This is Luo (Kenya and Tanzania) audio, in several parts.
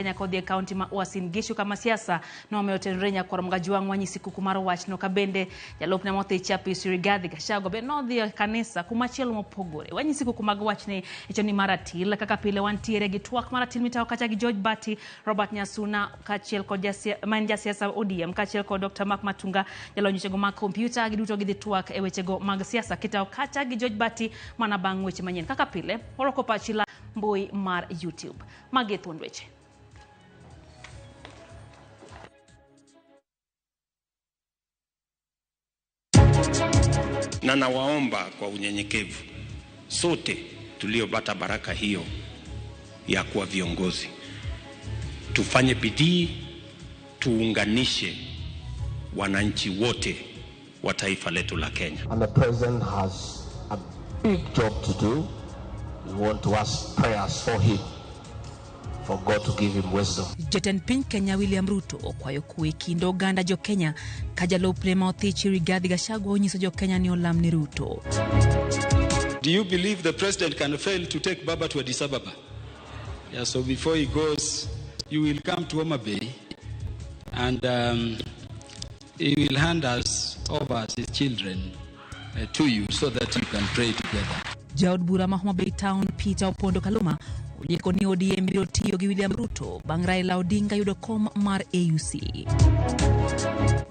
Kodhi e kaunti ma Uasin Gishu kama siasa nomiyo otenore nyakwar Mgajwang' wanyisi kuku mar wachno ka bende jalupne mothi Chapis Rigathi Gachagua be nodhi e kanisa kumachielo mopogore. Wanyisi kuku mag wachni e chenro mar ratil kaka pile wantiere gi twak mar ratil mitawo kacha gi George Bati, Robert Nyasuna kaachiel kod ma en jasiasa ODM kaachiel kod Dr. Mark Matunga jalony wechego mag kompyuta. Giduto gidhi twak e wechego mag siasa kitawo kacha gi George Bati mana bang' weche manyien. Kaka pile warwako pachi la mbui mar YouTube. Magi e thuond weche. Na nawaomba kwa unyenyekevu sote tuliopata baraka hiyo ya kuwa viongozi, tufanye bidii, tuunganishe wananchi wote wa taifa letu la Kenya. And the president has a big job to do. We want to ask prayers for him, for God to give him wisdom. Jatend piny Kenya William Ruto okwayo kwe kind oganda jo Kenya ka jalupne ma othichi Rigathi Gachagua onyiso jo Kenya ni olam ne Ruto. Do you believe the president can fail to take Baba to Addis Ababa? Yeah, so before he goes, you will come to Homa Bay and he will hand us over as his children to you so that you can pray together. Jaod bura ma Homa Bay Town Peter Opondo Kaluma olieko ni ODM biro tiyo gi William Ruto bang' Raila Odinga yudo kom mar AUC.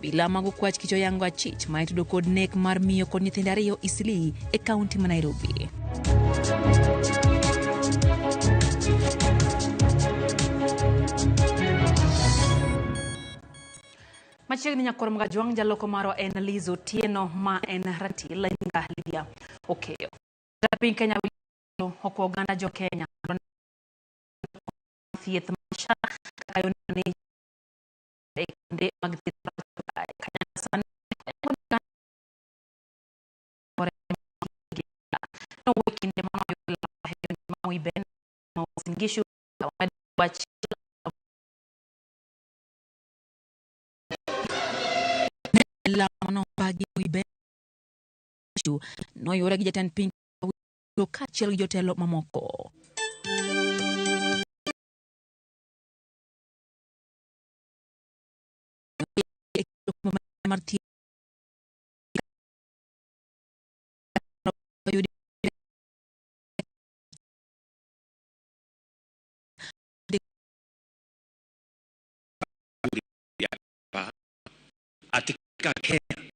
Bila mago kwach kicho yango achich ma itudo kod nek mar miyo kod nyithindo ariyo Eastleigh e kaunti ma Nairobi. Machiegni nyakwar Mgajwang' jaloko marwa en Liz Otieno ma en ratil nyinga Lydia Okeyo. Jatend piny Kenya William Ruto okwa oganda jo Kenya thieth ma SHA kaka yoneno ni e kuonde mag thieth sani nowuok kinde mano Uasin Gishu wach lamo bagi Moi noyuore gi jatend piny kaachiel gi jotelo mamoko. Mar thieth Katika Kenya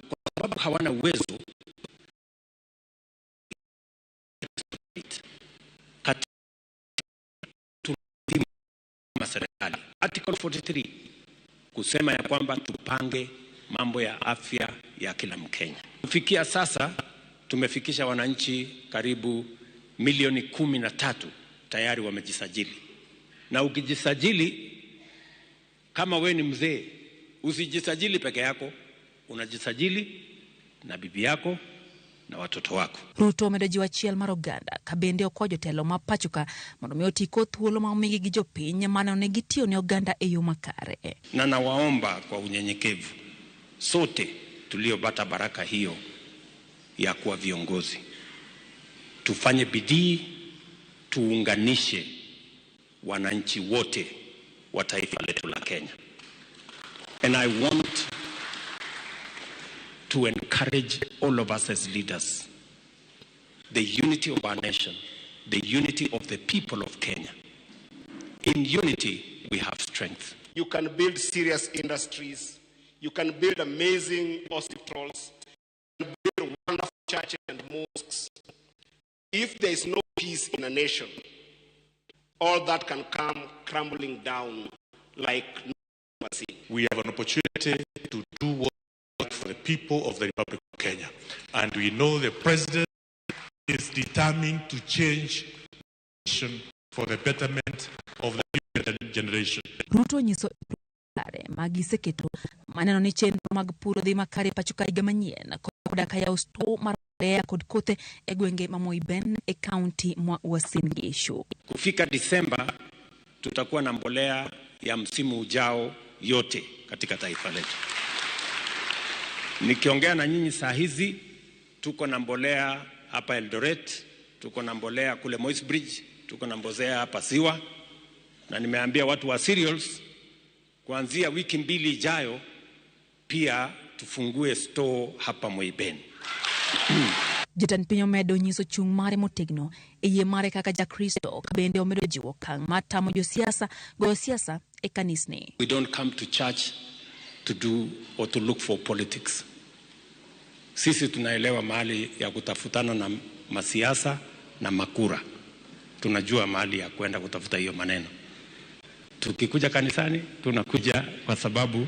kwa sababu hawana uwezo katika serikali Article 43 kusema ya kwamba tupange mambo ya afya ya kila Mkenya. Kufikia sasa tumefikisha wananchi karibu milioni 13 tayari wamejisajili. Na ukijisajili kama we ni mzee, usijisajili peke yako, unajisajili na bibi yako na watoto wako. Ruto omedo jiwo achiel mar oganda ka bende okwa jotelo ma pachoka mondo mi oti kod thuolo ma omigi gi jopiny mane onego gitiyo ne oganda e yo makare. Na nawaomba kwa unyenyekevu sote tuliopata baraka hiyo ya kuwa viongozi, tufanye bidii, tuunganishe wananchi wote wa taifa letu la Kenya. And I want to encourage all of us as leaders, the unity of our nation, the unity of the people of Kenya. In unity, we have strength. You can build serious industries. You can build amazing hospitals. You can build wonderful churches and mosques. If there is no peace in a nation, all that can come crumbling down like no seen. We have an opportunity to do work for the people of the Republic of Kenya. And we know the president is determined to change the nation for the betterment of the future generation. Ruto onyiso kare ma giseketo maneno ni chenro mag pur dhi makare pacho ka higa manyien koda ka yawo sto mar mbolea kod kothe e gwenge ma Moiben e kaunti mwa Uasin Gishu. Kufika Disemba tutakuwa na mbolea ya msimu ujao yote katika taifa letu. Nikiongea na nyinyi saa hizi tuko na mbolea hapa Eldoret, tuko na mbolea kule Moi's Bridge, tuko na mbolea hapa Ziwa. Na nimeambia watu wa cereals kuanzia wiki 2 ijayo pia tufungue store hapa Moiben. Jatend piny omedo nyiso chung' mare motegno e yie mare kaka Jakristo ka bende omedo jiwo okang' mar tamo josiasa goyo siasa e kanisni. We don't come to church to do or to look for politics. Sisi tunaelewa mahali ya kutafutana na masiasa na makura. Tunajua mahali ya kwenda kutafuta hiyo maneno. Tukikuja kanisani tunakuja kwa sababu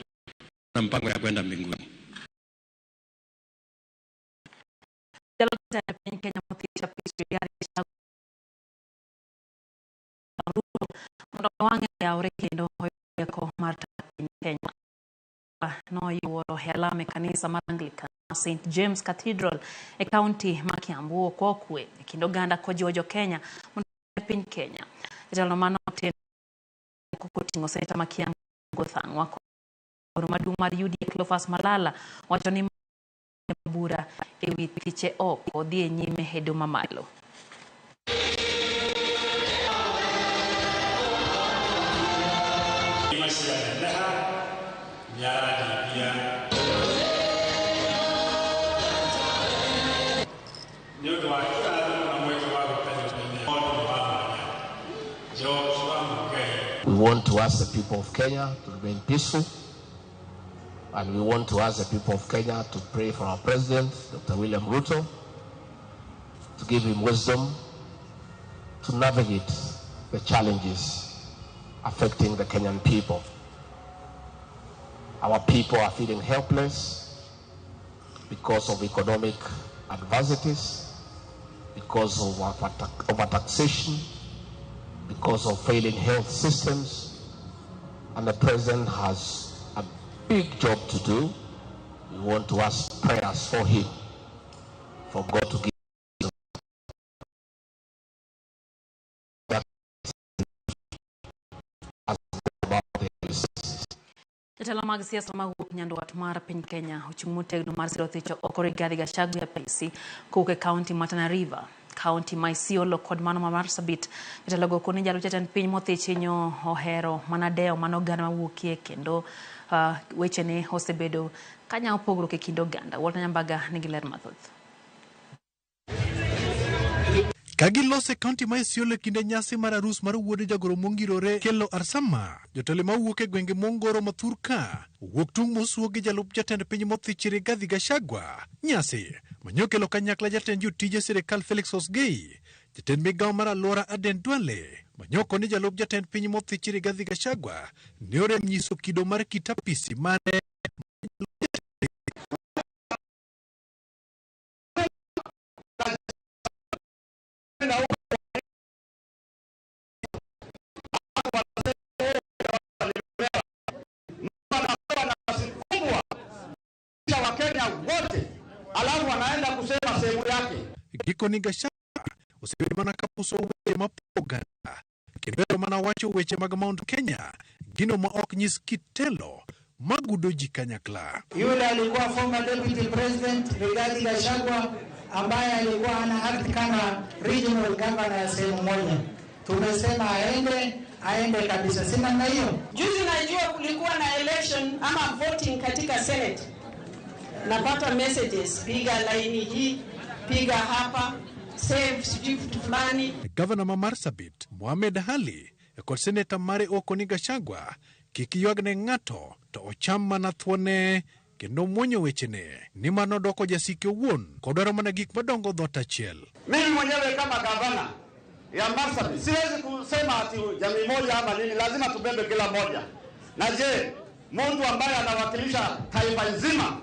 na mpango ya kwenda mbinguni. Jatend piny Kenya Mothisha Rigathi Ruto mondo wang'e yawre kendo oyudo mar piny Kenya. Noyuoro e alam e kanisa mar Anglican St James Cathedral e kaunti ma Kiambu okwa kwe e kind oganda kojiwo jo Kenya mondo e piny Kenya. Jatelo mano oten koting'o seneta ma Kiambu Thang'wa kod maduong' mar UDA Cleophas Malala wacho ni bura ewi thiche oko dhi e nyime hedo mamalo. We want to ask the people of Kenya to remain peaceful, and we want to ask the people of Kenya to pray for our president, Dr. William Ruto, to give him wisdom to navigate the challenges affecting the Kenyan people. Our people are feeling helpless because of economic adversities, because of overtaxation, because of failing health systems, and the president has a big job to do. We want to ask prayers for him, for God to give Jatelo mag siasa mawuok nyandwat mar piny Kenya ochung' motegno mar siro thicho oko Rigathi Gachagua e apisi kowuok e kaunti ma Tana River, kaunti ma Isiolo kod mano ma Marsabit. Jatelo go koni jalup jatend piny mothich hinyo ohero mana dewo mano oganda mawuokie kendo wechene osebedo kanyawo pogruok e kind oganda. Walter Nyambaga nigi ler mathoth. Kagilose kaunti ma Isiolo e kinde nyasi mar arus mar wuod jagoro mongirore Kelo Arsama, jotelo mawuok e gwenge mongoro mathur ka wuok tung' mosuo gi jalup jatend piny mothich Rigathi Gachagua. Nyasi manyokelo kanyakla jatend jotije sirikal Felix Osgei, jatend migawo mar alwora Aden Duale, manyoko ni jalup jatend piny mothich Rigathi Gachagua ne orem nyiso kido mar kitapisi mare. Gikoni Gachagua osebedo mana kapuso weche mapoganda kendo ero mana wacho weche mag Mount Kenya, gino ma ok nyis kitelo magudo ji kanyakla. Yule alikuwa former deputy president Rigathi Gachagua ambaye alikuwa ana act kama regional governor ya sehemu moja. Tumesema aende kabisa, sina na hiyo. Juzi najua kulikuwa na election ama voting katika Senate. Napata messages, piga laini hii, piga hapa, save sijui vitu fulani. Governor ma Marsabit Mohamed Ali kod seneta mare okoni Gachagua kik ywagne ng'ato to ocham mana thuone kendo muonyo wechene ni mano doko jasike owuon kodwaro mana gik madongo dhoot achiel. Mimi mwenyewe kama gavana ya Marsabit siwezi kusema ati jamii moja ama nini, lazima tubebe kila moja. Na je, mtu ambaye anawakilisha taifa nzima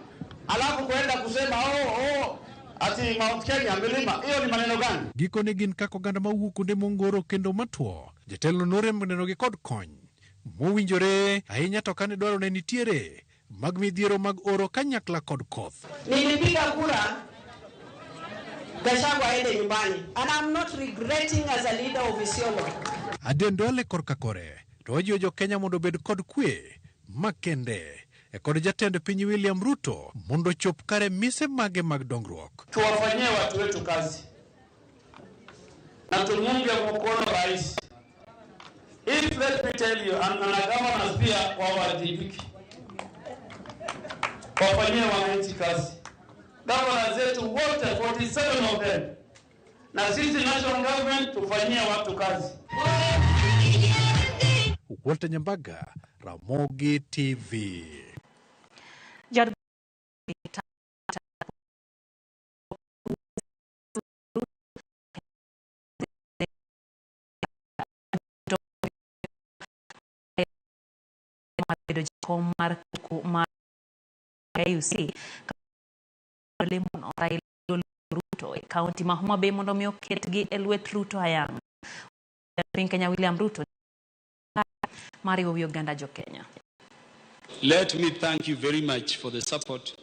alafu kuenda kusema oh ati Mount Kenya milima, hiyo ni maneno gani? Gikone gin kaka oganda mawuok kuonde mongoro kendo matuo, jatelo norem nenogi kod kony mowinjore ahinya to kane dwaro ne nitiere mag midhiero mag oro kanyakla kod koth. Nilipiga kura Gachagua aende nyumbani, and I'm not regretting as a leader of Isiolo. Aden Duale korka kore to ojiwo jo Kenya mondo obed kod kwe makende e kod jatend piny William Ruto mondo chop kare mise mage mag dongruok. Tuwafanyie watu wetu kazi na tumuunge mkono rais. If let me tell you, and na governors pia wawajibiki, wafanyie wananchi kazi. Governors zetu wote 47 of them, na sisi national government tufanyie watu kazi. Walter Nyambaga, Ramogi TV. Jaod mar bedo jakom mar kuku mar AUC lemono Raila Ruto e kaunti ma Homa Bay mondo mi oketgi e lwet Ruto ayanga. Piny Kenya William Ruto mar riwo wi oganda jo Kenya. Let me thank you very much for the support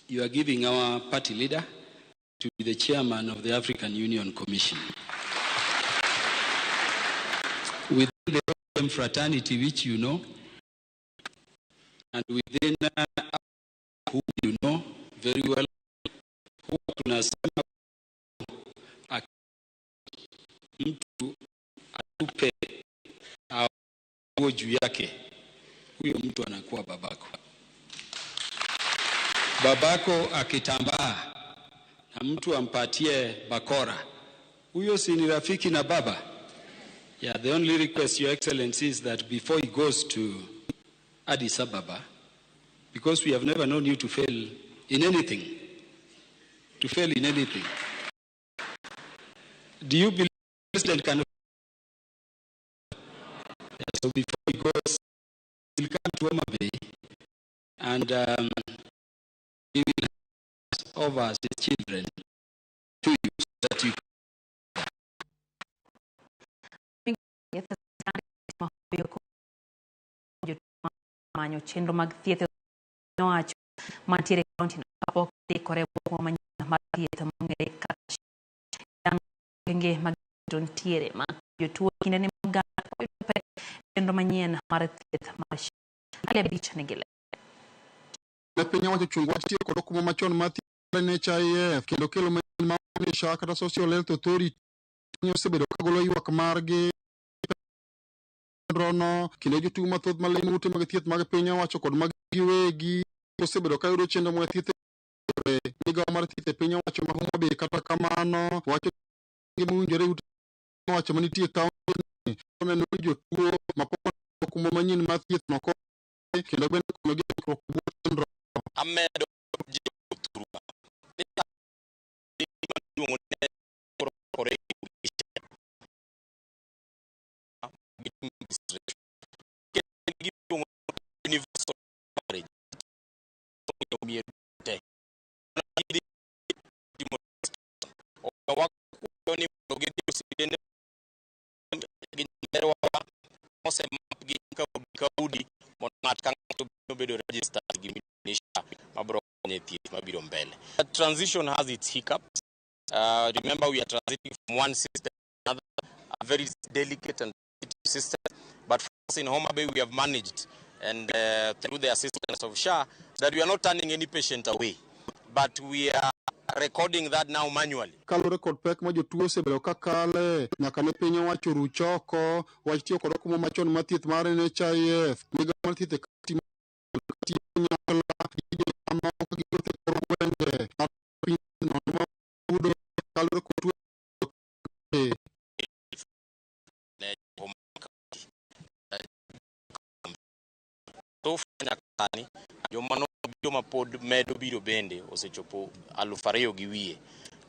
you are giving our party leader to be the chairman of the African Union Commission. Within the ODM fraternity, which you know, and within who you know very well, huwa tunasema mtu atupe au juu yake, huyo mtu anakuwa babako. Babako akitambaa na mtu ampatie bakora, huyo si ni rafiki na baba? Yeah, the only request, Your Excellency, is that before he goes to Addis Ababa, because we have never known you to fail in anything, to fail in anything. Do you believe the president can? Yeah, so before he goes, he'll come to Homa Bay and he will hand over his children to you so that you Manyo chenro mag thieth nowacho mantiere e kaunti no kapok ndikore boma manyien mar thieth mong'ere kaka okenge mag to nitiere ma jotuo kinde ni oganda yudo pek chenro manyien mar thieth mar SHA. Ali Abich nigi ler. Ne piny owacho chungo wach tiyo kod okumba machon mar thieth NHIF kendo kelo manyien ma ni SHA kata Social Health Authority osebedo ka golo ywak margi chenrono kendo jotugo mathoth malimo ute mag thieth mag piny owacho kod mag giwegi osebedo ka yudo chenro mag thieth e migawo mar thieth e piny owacho ma Homa Bay. Kata kamano wacho mowinjore ute owacho manitie e kaunti neno ni jotuo mapok okumba manyien mar thieth no kendo bende konyogi e ikruok e bwo chenro. Amedo jiwo thurwa ni iluongo ni kore universal coverage mier te wakwayo ni mondo gidhi osiptende gi nyandarua osemap gi ka udi ka udi mondo ng'ato ka ng'ato obedo registered gi SHA mabiro konyo e thieth mabiro mbele. Transition has its hiccups. Remember we are transiting from one system to another, a very delicate and sensitive system. But for us in Homa Bay, we have managed, and through the assistance of SHA, that we are not turning any patient away, but we are recording that now manually. Kaluwore kod pek ma jotuo osebedo ka kale nyaka ne piny owacho ruch oko wach tiyo kod okumba machon mar thieth mar NHIF. Migawo mar thieth e kaunti tiyo kanyakla gi jomamoko ka giwuotho e kor gwenge mar piny nono ma yudo kaluwore kod tuo. Ne Homa County. So far nyaka sani joma nobiro mapod medo biro bende osechopo 2,200.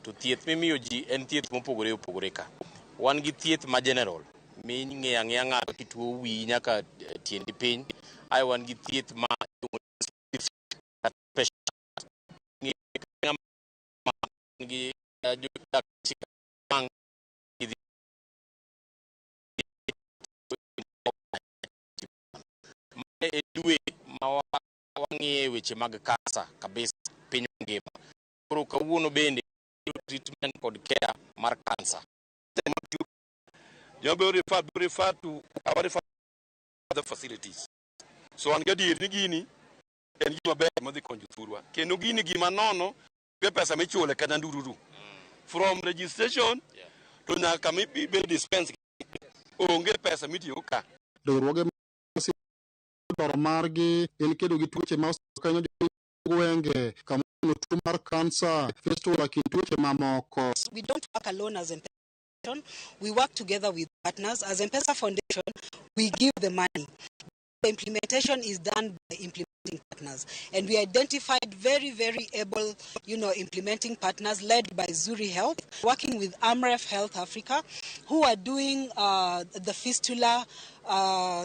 To thieth mimiyo ji en thieth mopogore opogore ka. Wan gi thieth ma general ming'iyo ang'iya ng'ato kituo wiyi nyaka tiendi piny. Ae wan gi thieth ma iluongo ni specific kata specialized. Ng'iyo ng'ama gi jodak mang' gidhi Mae e dwe ma wang'iye weche mag kansa kabisa piny mangima. Koro kawuono bende treatment kod care mar kansa. Joma refer to our refer other facilities. So an gadier ni gini en gima ber madhi konyo thurwa. Kendo gini gima nono onge pesa michule kata ndururu. From registration to nyaka mibed dispense. Onge pesa mitiyogo ka. Riwruoge dwaro margi en kedo gi tuoche ma osekanyo gwenge kama tuo mar kansa, fistula kind tuoche mamoko. We don't work alone as M-Pesa. We work together with partners. As M-Pesa Foundation, we give the money. The implementation is done by implementing partners. And we identified very, very able, implementing partners led by Zuri Health, working with AMREF Health Africa, who are doing the fistula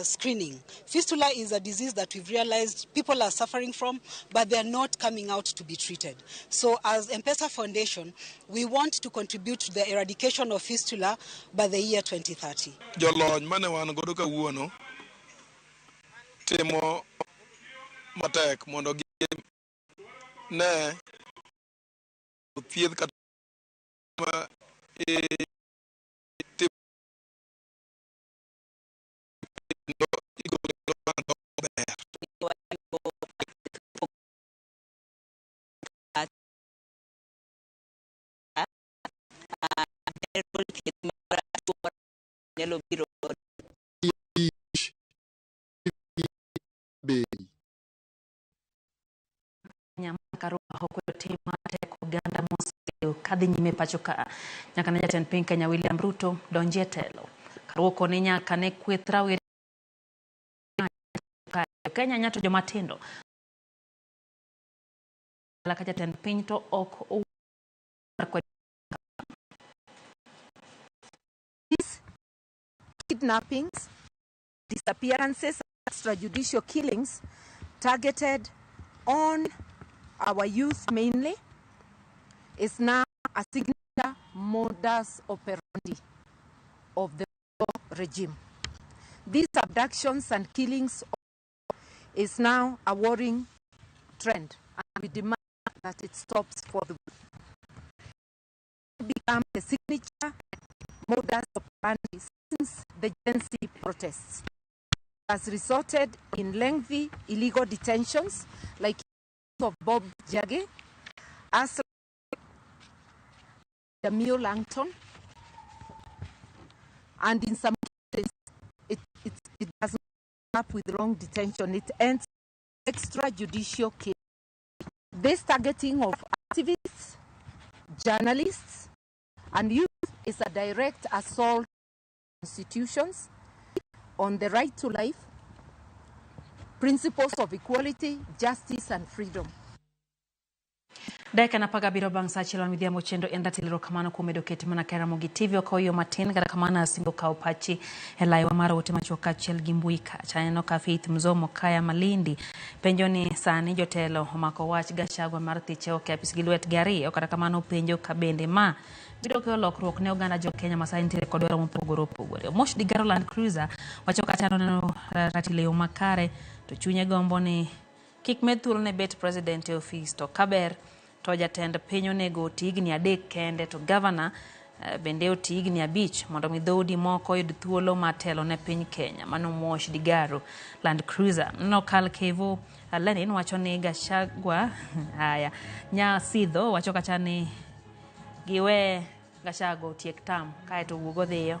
screening. Fistula is a disease that we've realized people are suffering from, but they're not coming out to be treated. So as M-Pesa Foundation, we want to contribute to the eradication of fistula by the year 2030. Jolony mane wan godo kawuono timo matek mondo gi ne thiedh kata ma ber. Nyalo biro Bei. Nyamaka tim mar oganda mosebedo kadhi nyime pacho ka nyaka ne jatend piny Kenya William Ruto donji e telo. Karuoko ni nyaka ne kweth rawere Kenya nyato joma tindo ka jatend piny to ok Kidnappings, disappearances, extrajudicial killings targeted on our youth mainly is now a signature modus operandi of the regime. These abductions and killings is now a worrying trend, and we demand that it stops for the become the signature modus operandi since the Gen Z protests. It has resulted in lengthy illegal detentions like of Bob Njagi, Asra Jamil Langton, and in some cases it does not up with long detention. It ends extrajudicial killing. This targeting of activists, journalists, and youth is a direct assault on institutions, on the right to life, principles of equality, justice, and freedom. Dakika 17 bang' sa achiel midhiambo chendo en ratil erokamano kuom medo keti mana ka Ramogi TV ok oyo matin kata kamano asingo kawo pachi e laiwa mar ote machuok kaachiel gi mbui kacha. Aneno ka Faith Mzomo Kaya Malindi penjo ni sani jotelo omako wach Gachagua mar thiche ok e apis gi lwetgi ariyo kata kamano penjo ka bende ma biro kelo lokruok ne oganda jo Kenya ma sani nitiere kod dwaro mopogore opogore. Omosh Digaro Land Cruiser wacho kacha noneno ratil e yo makare to chunye gombo ni kik med thuolo ne bet president e ofis to kaber to jatend piny onego oti higni 3 kende to gavana bende oti higni 5 mondo mi dhoudi moko oyud thuolo mar telo ne piny Kenya. Mano Mosh Digaro Land Cruiser. Neno Kal Kevo Lenin wacho ni Gachagua haya Nyasidho wacho kacha ni giwe Gachagua otiek tam kaeto owuog odhiyo.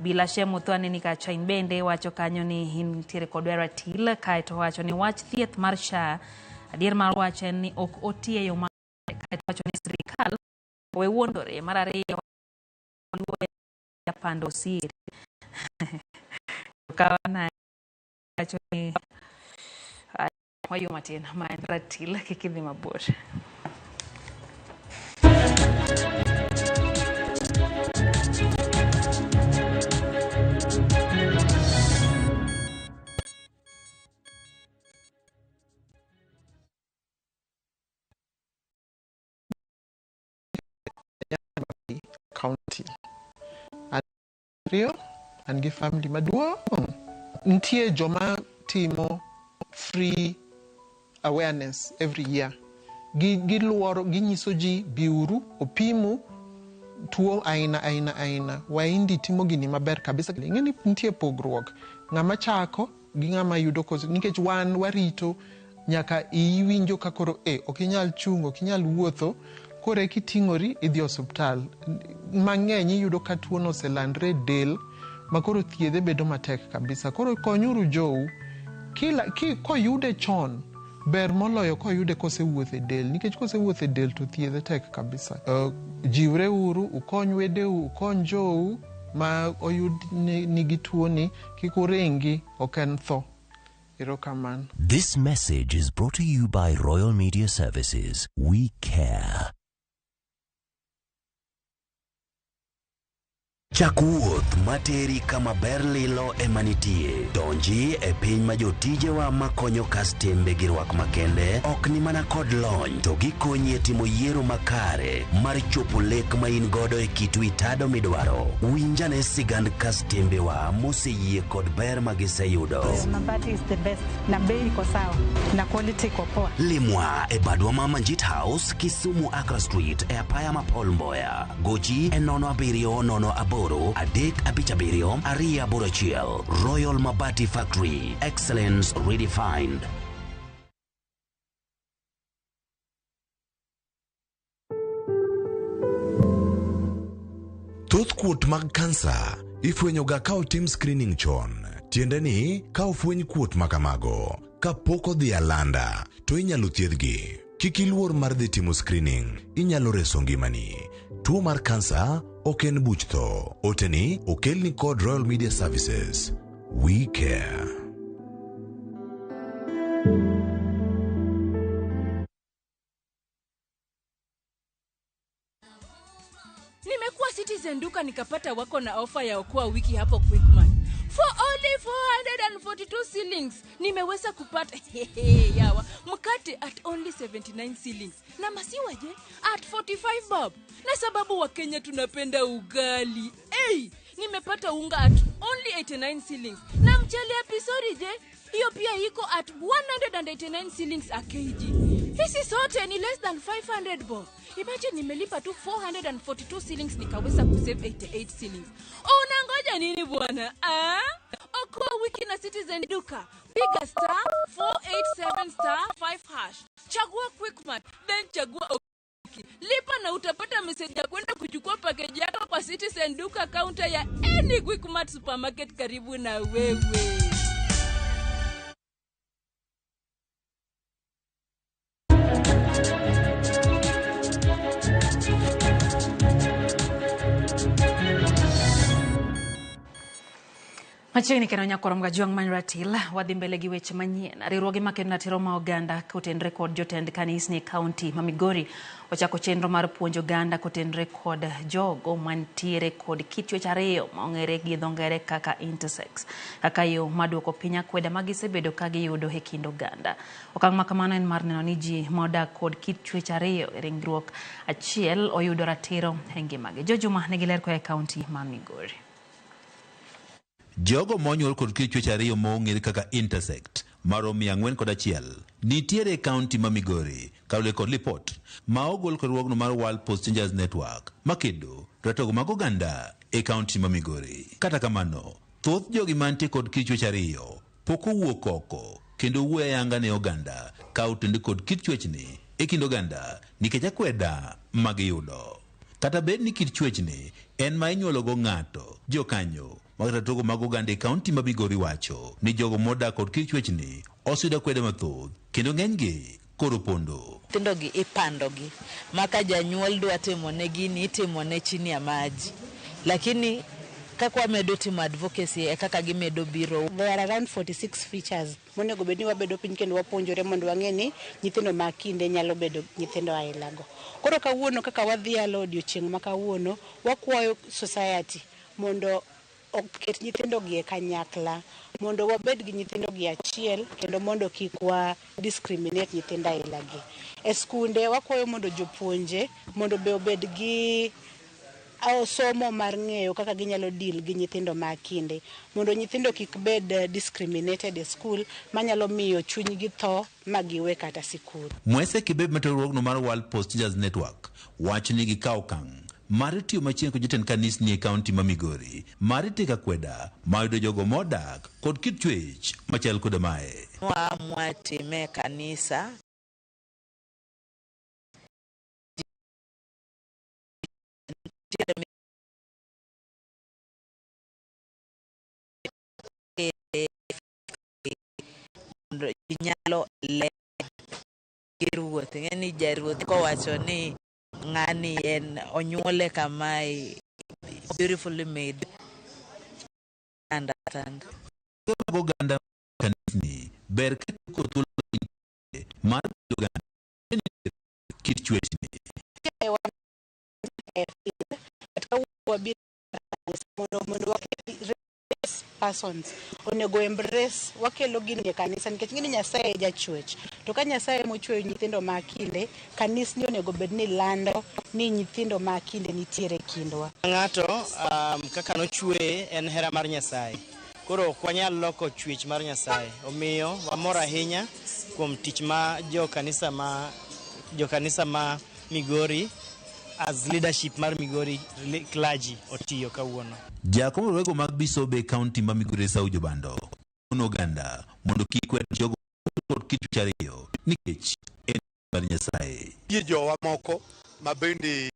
Bila Shemo Thwane ni kacha in bende wacho kanyo ni in nitiere kod ratil kaeto wacho ni wach thieth mar SHA adier mar wach en ni ok otiye yo makare kaeto wacho ni sirikal owe wuondore. Mar ariyo luo japando siri kawana wacho ni wayo matin ma en ratil kik idhi mabor. County. Ariyo, an gi family maduong'. Nitie joma timo free awareness every year. Giluoro, ginyiso ji biuru, opimu tuo aina aina aina. Waindi timo gini maber kabisa. Ing'e ni nitie pogruok. Ng'ama chako gi ng'ama yudo koso nikech wan warito nyaka iwinjo ka koro ok inyal chung', ok inyal wuotho, koro eka iting'ori idhi osuptal. Mang'eny iyudo ka tuono oselandre e del Ma koro thiedhe bedo matek kabisa. Koro konyuru jou. Kila, ki, koyude chon, ber moloyo koyude kosewuotho e del nikech kosewuotho e del to thiedhe tek kabisa. Jiwre uru, ukony wedeu, ukony jou ma oyud ni nigi tuoni, kik uringi, ok en tho. Erokamano. This message is brought to you by Royal Media Services. We care. Chak wuoth materi kama ber lilo ema nitie. Donji e piny ma jotijewa makonyo kastembe gi rwak makende ok ni mana kod lony to gikonyi e timo yiero makare mar chopo lek ma in godo e kit wi tado midwaro. Winjane sigand kastembewa moseyie kod ber ma giseyudo. Mabati is the best na bei iko sawa na quality iko poa. Limwa e badwa ma Manjit House, Kisumu Accra Street e apaya ma Paul Mboya. Gochi e 0708 357 281. Royal Mabati Factory. Excellence redefined. Thoth kuot mag kansa ifwenyoga ka otim screening chon. Tiende ni ka ofweny kuot ma kamago kapok odhi alanda to inyalo thiedhgi. Kik iluor mar dhi timo screening, inyalo reso ngimani. Tuo mar kansa ok en buch tho. Oteni okelni kod Royal Media Services. We care. Nimekuwa Citizen Duka nikapata wako na ofa ya okoa wiki hapo Quickmart. For only 442 shillings nimeweza kupata yawa mkate at only 79 shillings na maziwa je at 45 bob. Na sababu Wakenya tunapenda ugali, hey, nimepata unga at only 89 shillings na mchele ya pisori je hiyo pia iko at 189 shillings a kg. Hizi zote ni less than 500 bob. Imagine nimelipa tu 442 shillings nikaweza kusave 88 shillings. Unangoja nini bwana? Ah? Okoa wiki na Citizen Duka. Piga star 487 star 5 hash. Chagua Quickmart, then chagua Oki. Lipa na utapata message ya kwenda kuchukua package yako kwa Citizen Duka counter ya any Quickmart supermarket karibu na wewe. Machiegni kendo nyakwar Mgajuang' man Ratil wadhi mbele gi weche manyien. Riwruoge makedo ratiro ma oganda kotenre kod jotend kanisni e kaunti ma Migori ochako chenro mar puonjo oganda kotenre kod jogo mantiere kod kit chwech ariyo ma ong'ere gi dho ngere kaka intersex, kaka yo mar duoko piny akweda ma gisebedo ka giyudo e kind oganda. Okang' ma kamano en mar neno ni ji ma odak kod kit chwech ariyo e ringruok achiel oyudo ratiro e ngimagi. Jojuma nigi ler koa e kaunti ma Migori. Jogo monyuol kod kit chwech ariyo mong'ere kaka intersex maromo 401 nitiere e kaunti ma Migori kaluwore kod lipot ma ogol kod riwruogno mar World Post Changers Network makedo ratego mag oganda e kaunti ma Migori. Kata kamano, thoth jogi mantie kod kit chwech ariyo pok owuok oko kendo wuoyo ayanga ne oganda ka otende kod kit chwechni e kind oganda nikech akweda magiyudo. Kata bed ni kit chwechni en ma inyuologo ng'ato, jokanyo mag ratego mag oganda e kaunti ma Migori wacho ni jogo modak kod kit chwechni oseyudo akwede mathoth kendo ng'enygi koro pondo. Nyithindo gi ipandogi ma ka janyuol dwa timone gini itimone chini ya maji, lakini kaka wamedo timo advocacy e kaka gimedo biro. There are around 46 features monego bed ni wabedo piny kendo wapuonjore mondo wang'e ni nyithindo ma kinde nyalo bedo nyithindo ailago. Koro kawuono kaka wadhialo odiochieng' ma kawuono, wakwayo society mondo oket nyithindo gi e kanyakla, mondo wabed gi nyithindo gi achiel kendo mondo kik wa discriminate nyithindo aila gi. E skunde wakwayo mondo jopuonje mondo be obed gi somo mar ng'eyo kaka ginyalo deal gi nyithindo ma kinde, mondo nyithindo kik bed discriminated e school manyalo miyo chunygi tho ma giwe kata sikul. Mwese Kibeb ma riwruogno mar World Post Changers Network wacho ni gikawo okang' mar tiyo machiegni kod jotend kanisni e kaunti ma Migori mar tieko akweda mayudo jogo modak kod kit chwech machal koda mae. Waamua time e kanisa nyalo le gi ruoth. Ing'e ni jaruoth kowacho ni ng'ani en onyuole kamae beautifully made. Understand. Mag oganda kanisni ber ka tieko thuolo mar oganda kit chwechni. Mondo wakel persons onego embrace wakelo gini e kanisa nikech ng'eni Nyasaye e jachwech to ka Nyasaye mochweyo nyithindo ma kinde kanisni onego bed ni lando ni nyithindo ma kinde nitiere e kindwa. Ng'ato kaka nochweye en hera mar Nyasaye. Koro ok wanyal loko chwech mar Nyasaye. Omiyo wamor ahinya kuom tich ma jokanisa ma Migori as leadership mar Migori clergy otiyo kawuono. Jakom wego mag Bisobe County ma Migori Esau Jobando kono oganda mondo kik wed jogo kod kit chuech ariyo nikech en mar Nyasaye. Nitie jowa moko ma bende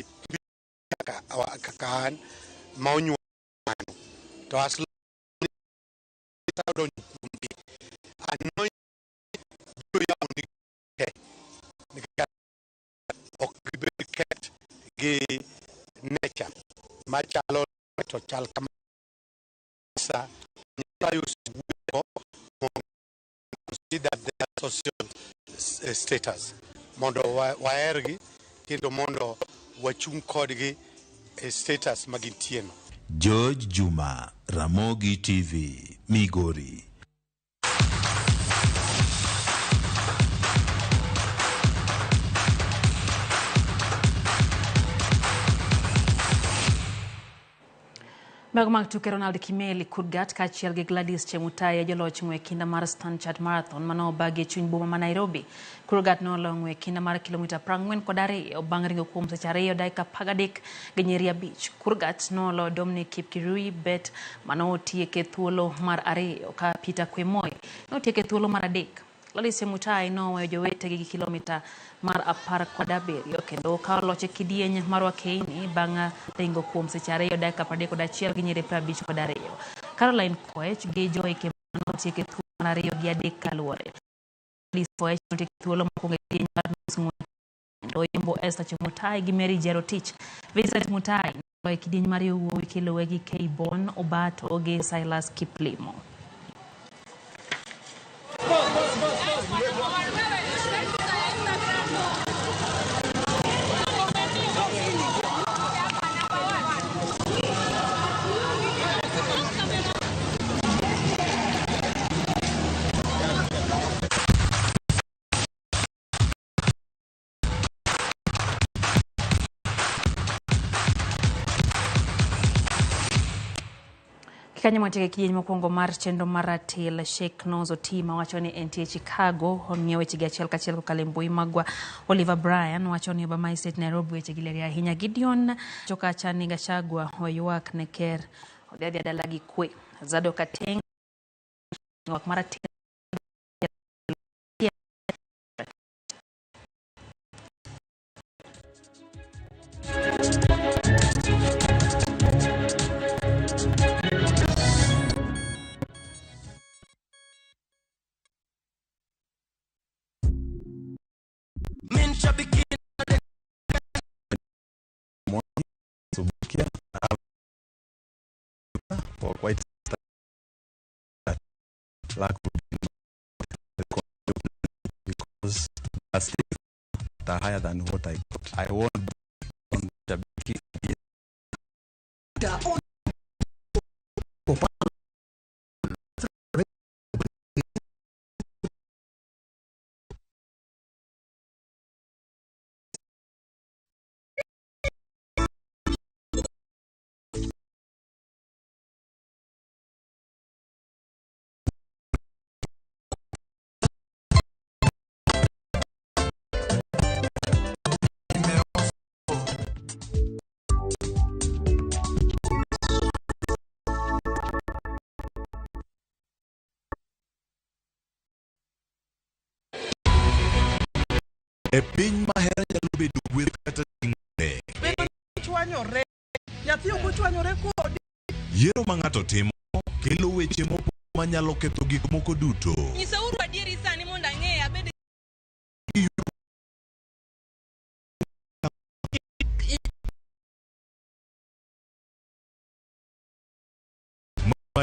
kaka an ma onyuol to as long as odonjo kuomgi anoint biro yawo negi te nikech ok gibed kept gi nature machalo to chal kama sa Nyasaye osewuoyo mondo consider their social status mondo wahergi kendo mondo wachung' kodgi e status ma gintie no. George Juma, Ramogi TV, Migori. Mago mag tuke Ronald Kimeli Kurgat kaachiel gi Gladys Chemutai e joloch ng'we kinda mar Stanchart Marathon mane obagi e chuny boma ma Nairobi. Kurgat noloyo ng'we kinda mar kilomita 42 bang' ringo kuom seche 2 dakika 13 gi nyiri 5. Kurgat noloyo Dominic Kipkirui Bet mane otieke thuolo mar 2 ka Peter Kwemoi notieke thuolo mar 3. Gladys Chemutai noweyo jowetegi gi kilomita mar 17 kendo okawo loch e kidieny mar Wakeini bang' ringo kuom seche 2 dakika 31 gi nyiri 52. Caroline Koech gi Joy Kimani notieko e thuolo mar 2 gi 3 kaluwore. Gladys Koech notieko e thuolo mokwongo e kidieny mar nus ng'wech kendo oyombo Esther Chemutai gi Mary Jerotich. Vincent Mutai noloyo e kidieny mar yowuowi kiluwe gi Keibon Obato gi Silas Kiplimo. Kanyo mwatieke kidieny mokwongo mar chenro mar ratil Sheikh Nozo Tima wacho ni entie Chicago ong'iewo wechegi achiel kachiel kokalo e mbui magwa. Oliver Bryan wacho ni Obama State Nairobi wechegi ler ahinya. Gideon Chokacha ni Gachagua oywak ne ker odhi adhiya dala gi kwe. Zadok Ateng ywak mar ratil For quite lack because the stakes are higher than what I got. I won on Shabiki. E piny ma hera nyalo bedo gweth kata ting'ne. Chwanyore. Nyathi ok ochwanyore kodi. Yiero ma ng'ato timo kelo weche mopogore manyalo ketho gik moko duto. Nyisauru adieri sani mondo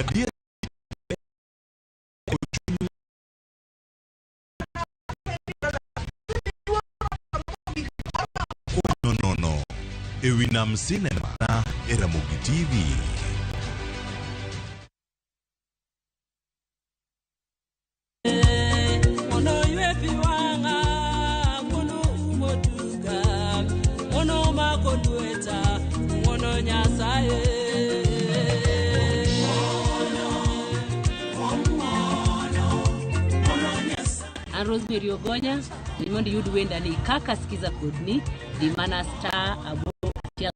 Madier nono ewi Nam Cinema na e Ramogi TV. Mondo ywe pi wang'a, ng'wono umo tuga, ng'wono mako lweta, ng'wono Nyasaye. An Rosemary Ogonya, ni mondo iyud wenda ni kaka sikiza kodni, di mana *81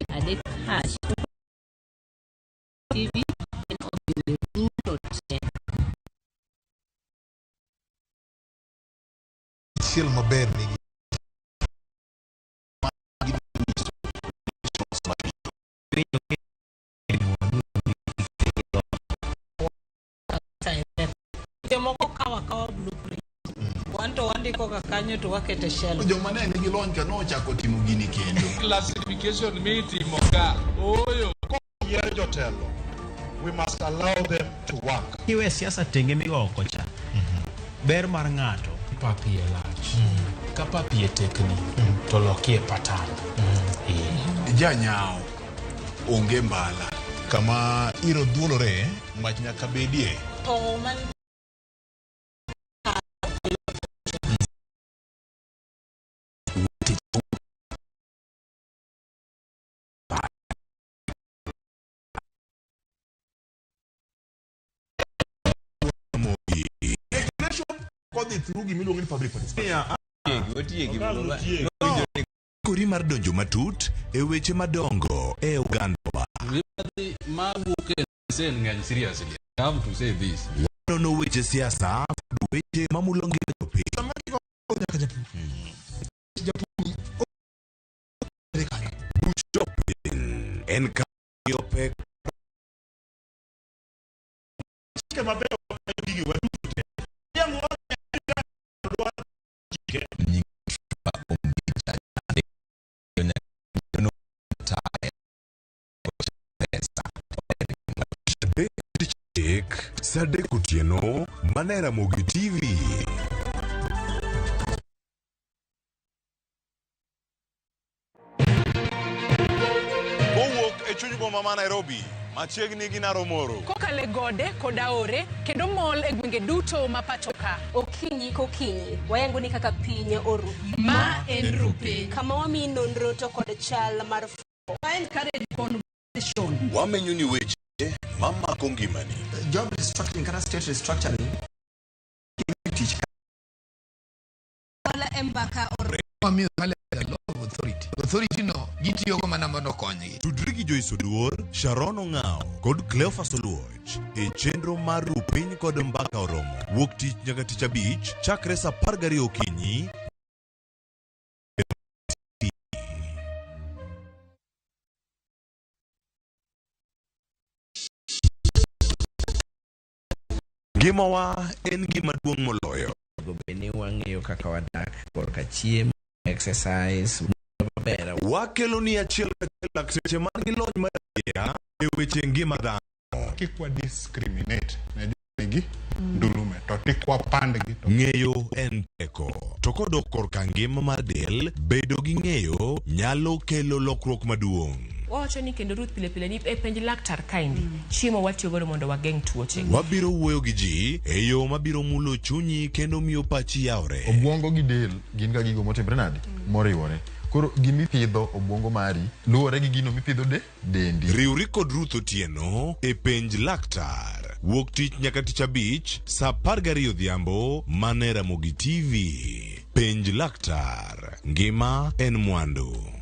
*33# TV en odhi duto te. Achiel maber nigi Jomoko kawo akawa blueprint. Wan to wandiko ga kanyo to wakete shelf. Joma ne nigi lony ka nochako timo gini kendo. Classification mitimo ka ooyo. Yier jotelo. We must allow them to work. Iwe siasa tenge migo oko cha. Ber mar ng'ato. Pap iye lach. Ka pap iye tekni to lokie patan. Janyao onge mbala. Kama iro dhuolore mach nyaka bedie. To man Kodhi through gimiluongo ni public participation. Kori mar donjo matut e weche madongo e ogandawa. Mawuok e sen ng'eny seriously. I have to say this. Wanono weche siasa kod weche mamulo ngima jopiny. Buch jopiny en kayo pek Chike mabeyo gigi waduto te. Yang Adek saa adek otieno mana e Ramogi TV. Kowuok e chuny boma ma Nairobi, machiegni gi Naromoro. Kokalo e gode kod aore kendo mol e gwenge duto ma pacho ka. Okinyi kokinyi wayango ni kaka piny oru. Ma en Rupe. Kama wamiyi nonro to kod chal mar Wa encourage conversation. Wamenyo ni weche mamako ngimani. Job restructuring kata state restructuring tich Ola embaka or Wamiyo a lot of authority. Authority no gitiyogo mana mondo okonygi. Tudri gi Joyce Oduor, Sharon Ong'ao kod Cleophas Oluoch e chenro mar Ru Piny kod Mbaka Oromo. Wuok tich nyaka tich abich chakre saa 12 okinyi. Ngimawa en gima duong' moloyo. Onego bed ni wang'iyo kaka wadak korka chiemo, exercise maber. Wakelo ni achiel kachiel lakteche man gi lony mar adiera e weche ngima dhano. Kik wa discriminate ne nigi ndulume to kik wapandgi to Ng'eyo en teko. To kodok korka ngima mar del, bedo gi ng'eyo nyalo kelo lokruok maduong'. Wawacho ni kendo Ruth pile pile ni e penj laktar kaendi chiemo watiyo godo mondo wageng' tuoche. Wabiro wuoyo gi ji e yo mabiro mulo chunyi kendo miyo pachi yawre. Obwongo gi del gin ga gigo motimre nade? Moriwore. Koro gimipidho obwongo mari luwore gi gino mipidho de dendi. Riwri kod Ruth Otieno e penj laktar. Wuok tich nyaka tich abich saa 12 odhiambo mana e Ramogi TV. Penj laktar. Ngima en mwandu.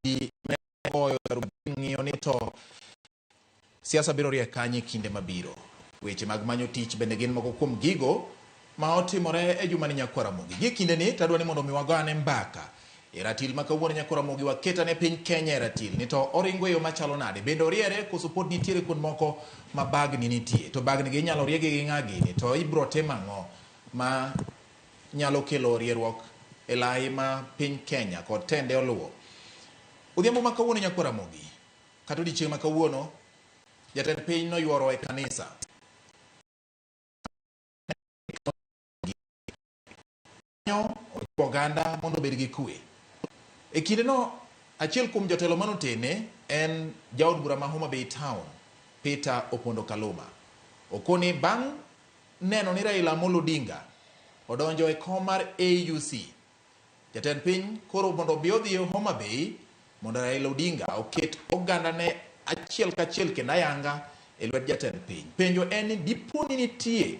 Ji goyo ng'iyo ni to Siasa biro riek kanye e kinde mabiro? Weche mag manyo tich bende gin moko kuom gigo ma otimore e jumani Nyakwar Ramogi. Gie kindeni to adwa ni mondo mi wago ane mbaka e ratil ma kawuono Nyakwar Ramogi waket ane piny Kenya e ratil ni to oringo e yo machalo nade? Bende oriere koso pod nitiere kuond moko ma bagni nitie? To bagni gi inyalo riegi gi ng'a gini? To ibro tim ang'o ma nyalo kelo rieruok e lai ma piny Kenya kod tende oluwo? Odhiambo ma kawuono Nyakwar Ramogi kata odiechieng' ma kawuono jatend piny noyuoro e kanisa. Kanyo ojiwo oganda mondo obed gi kwe. E kindeno achiel kuom jotelo manotene en jaod bura ma Homa Bay Town, Peter Opondo Kaluma. Okoni bang' neno ni Raila Amolo Odinga odonjo e kom mar AUC, jatend piny koro mondo obi odhi Homa Bay mondo Raila Odinga oket ogandane achiel kachiel kendo ayanga e lwet jatend piny. Penjo en ni dipo ni nitie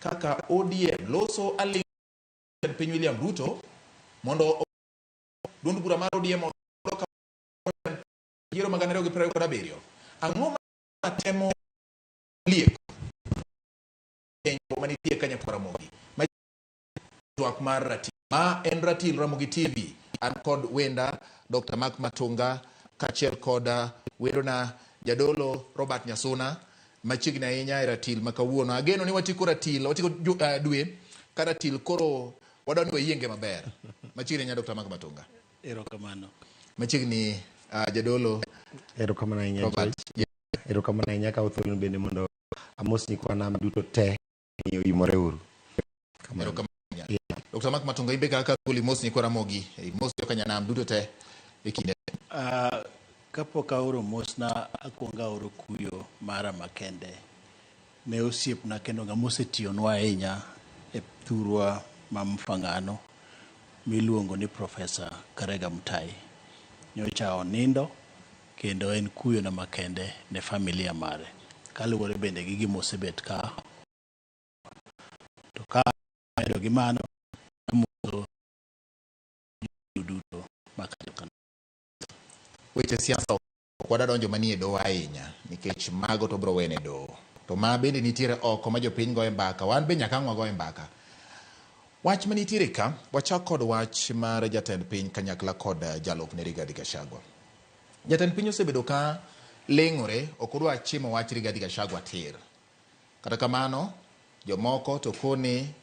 kaka ODM loso aling' jatend piny William Ruto mondo duond bura mar ODM odok yiero mag 2027. Ang'o ma temo lieko penjo manitie ka Nyakwar Ramogi? Ma twak mar ratil. Ma en Ratil Ramogi TV. An kod wenda Dr. Mark Matunga kaachiel kod wendona Jadolo Robert Nyasuna machiegni ahinya e ratil ma kawuono. Ageno ni watieko ratil, watieko dwe ka ratil koro wadwa ni wayienge maber. Machiegni ahinya Dr. Mark Matunga. Erokamano. Machiegni Jadolo Erokamano ahinya Robert. George. Erokamano ahinya kawo thuolo bende mondo amos nyikwa nam duto te ni oimore uru. Erokamano. Dr. Mark Matunga imbe kaka thuolo imos nyikwa Ramogi, imos joka nyanam duto te e kinde. Kapok aoro mosna, akwongo aoro kuyo mara makende ne osiepna kendo ng'ama osetiyonwa ahinya e thurwa ma Mfangano miluongo ni Professor Karega Mutai. Nyocha onindo kendo en kuyona makende ne familia mare kaluwore bende gi gima osebet ka to ka amedo gi mano amoso duto ma kacha. Weche siasa ok wadwa donjo manie doho ahinya nikech mago to bro wene doho. To ma bende nitiere oko ma jopiny goye mbaka, wan be nyaka ang' wagoye mbaka. Wach manitiere ka, wachak kod wach mar jatend piny kanyakla kod jalupne Rigathi Gachagua. Jatend piny osebedo ka leng'ore, ok odwa chimo wach Rigathi Gachagua tir. Kata kamano, jomoko to koni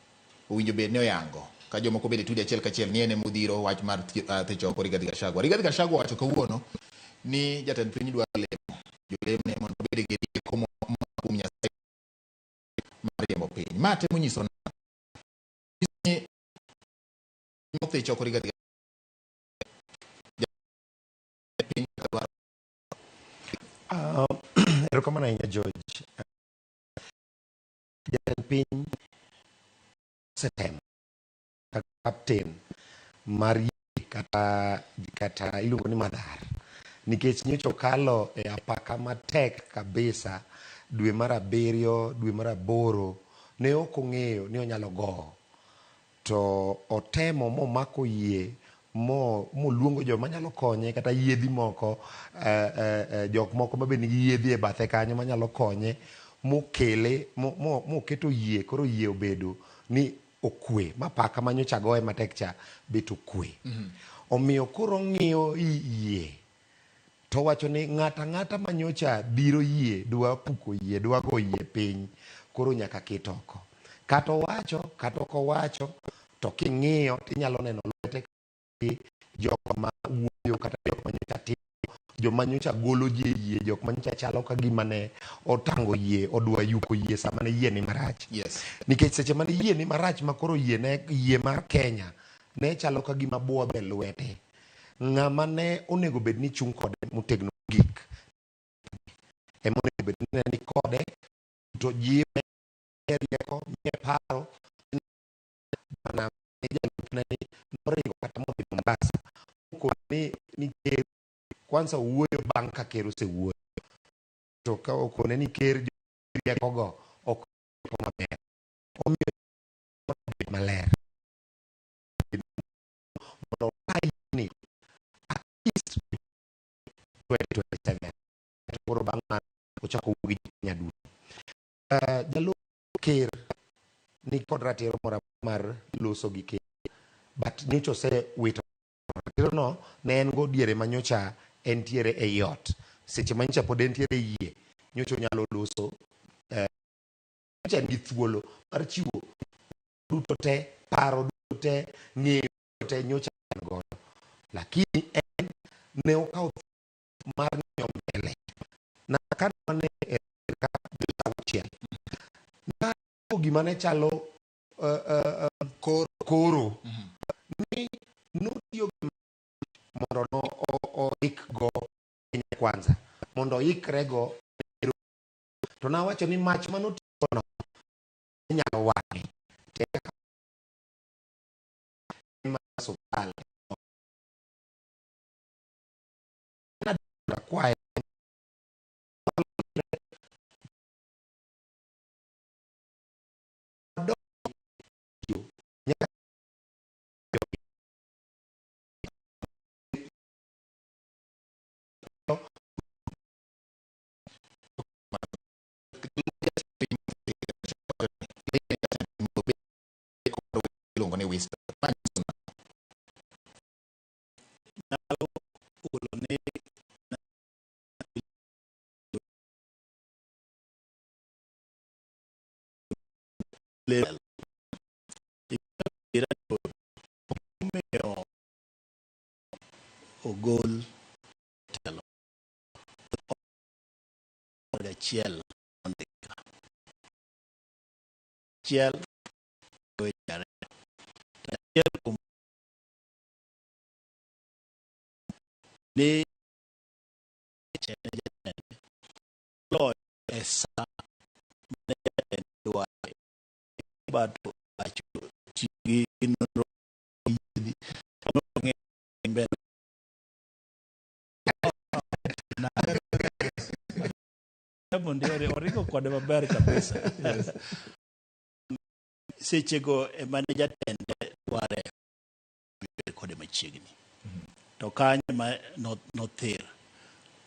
owinjo bed ni oyango, ka jomoko bende tude achiel kachiel ni en ema odhiro wach mar thicho oko Rigathi Gachagua. Rigathi Gachagua owacho kawuono ni jatend piny dwaro lemo jolemne mondo obed gi rieko moa kuom Nyasaye mar riembo piny. Ma temo nyiso ni mothich oko Rigathi Gachagua piny dwaro. Erokamano ahinya George. Jatend piny osetemo kaka captain mar yie kata iluongo ni Madhar nikech nyocha okalo e apaka matek kabisa dwe mar abiriyo, dwe mar aboro ne ok ong'eyo ni onyalo gowo to otemo momako yie moluongo joma nyalo konye kata yiedhi moko jok moko mabe nigi yiedhi e bathe kanyo manyalo konye mokele moketo yie koro yie obedo ni okwe ma paka manyocha goye matek cha bet okwe. Omiyo koro ong'iyo yie to owacho ni ng'ato ang'ata manyocha dhiro yie dwa puko yie dwa go yie piny koro nyaka ket oko. Kata owacho kata ok owacho to king'iyo tinyalo neno lwete gi jok ma wuoyo kata jok ma nyocha timo, joma nyocha golo ji e yie, jok ma nyocha chalo ka gima ne otango yie, odwa yuko yie sama ne yie ni marach. Nikech seche mane yie ni marach ma koro yie ne yie mar Kenya ne chalo ka gima buodho e lwete. Ng'ama ne onego bed ni chung' kode motegno mogik ema onego bed ni ne ni kode to jiwe rieko, miye paro mana jalupne ni noringo kata modhi Mombasa okone ni ker kwanza owuoyo bang' ka ker osewuoyo to ka okone ni ker riekogo ok rieko maber omiyo obed maler mondo ni at least 2027 to koro bang' mano Ochako owuo gi Kenya duto. Jalup ker ni kod ratiro moro mar loso gi ker, but nyocha osewito ratiro no ne en go diere ma nyocha entiere ei ot. Seche ma nyocha pod entiere e yie, nyocha onyalo loso, nyocha en gi thuolo mar chiwo duto te, paro duto te, ng'eyo duto te nyocha en godo. Lakini en ne okawo mar ng'iyo mbele. Na ka wane e ka dwe auchiel, na gima ne chalo koro ni notiyo gi mondo no oik go Kenya Kwanza, mondo oikre go. To nawacho ni mach manotiyo no nyalo wang'e te sukal akwaye iluongo ni wisdom. Nyalo olo ne level omiyo ogol telo achiel ondika achiel weche ariyo achiel kuom ni jatende loyo e sa mane jatende dware but wacho tiyo gi nonro yiedhi nong'e mbele Diamond oringo kode maber kabisa. Sechego ema ne jatende dware bed kode machiegni. To kanyo ema nothir.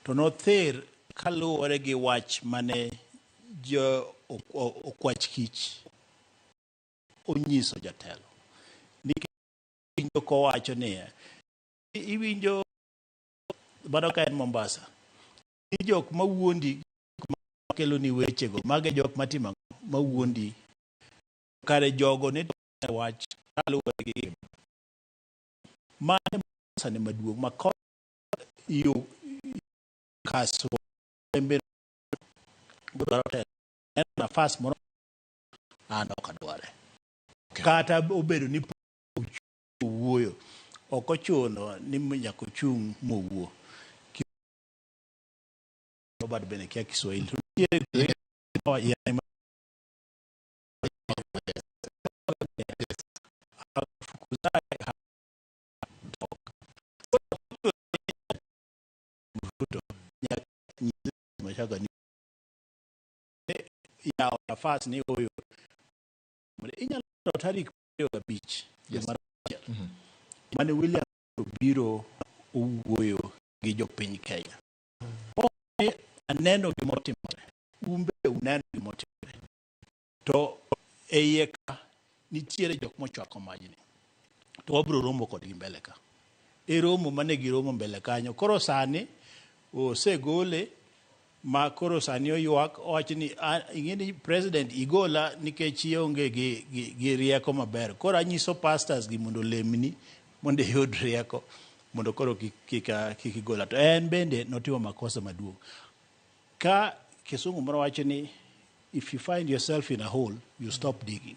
To nothir kaluwore gi wach mane jo okwach kich onyiso jatelo. Nikech iwinjo kowacho niya, iwinjo mano ka en Mombasa, ni jok mawuondi makelo ni wechego, mago e jok matimo ang'o? Mawuondi. Kare jogo ne wach kaluwore gi mane makosa ne maduong' ma yo kaso embe dwaro telo en nafas moro an ok adware kata obedo ni wuoyo ok ochuno ni nyaka ochung' mowuo. Robert bende kia Kiswahili to nitiere hafukuzaye hatoka. Ruto nyaka nyis Machagua ni yawo nafas ni oyo inyalo tarik 25 mar auchiel mane William biro owuoyo gi jopiny Kenya. Aneno gimotimore, un be uneno gimotimore. To e iye ka nitiere jok mochwako majni. To wabiro romo kodgi mbele ka. E romo mane giromo mbele kanyo. Koro sani osegole ma koro sani oywak owacho ni ing'e ni president igola nikech ionge gi rieko maber. Koro anyiso pastors gi mondo olemni mondo iyud rieko mondo koro kik igola. To en bende notimo makosa maduong'. Ka kisungu moro wacho ni if you find yourself in a hole, you stop digging.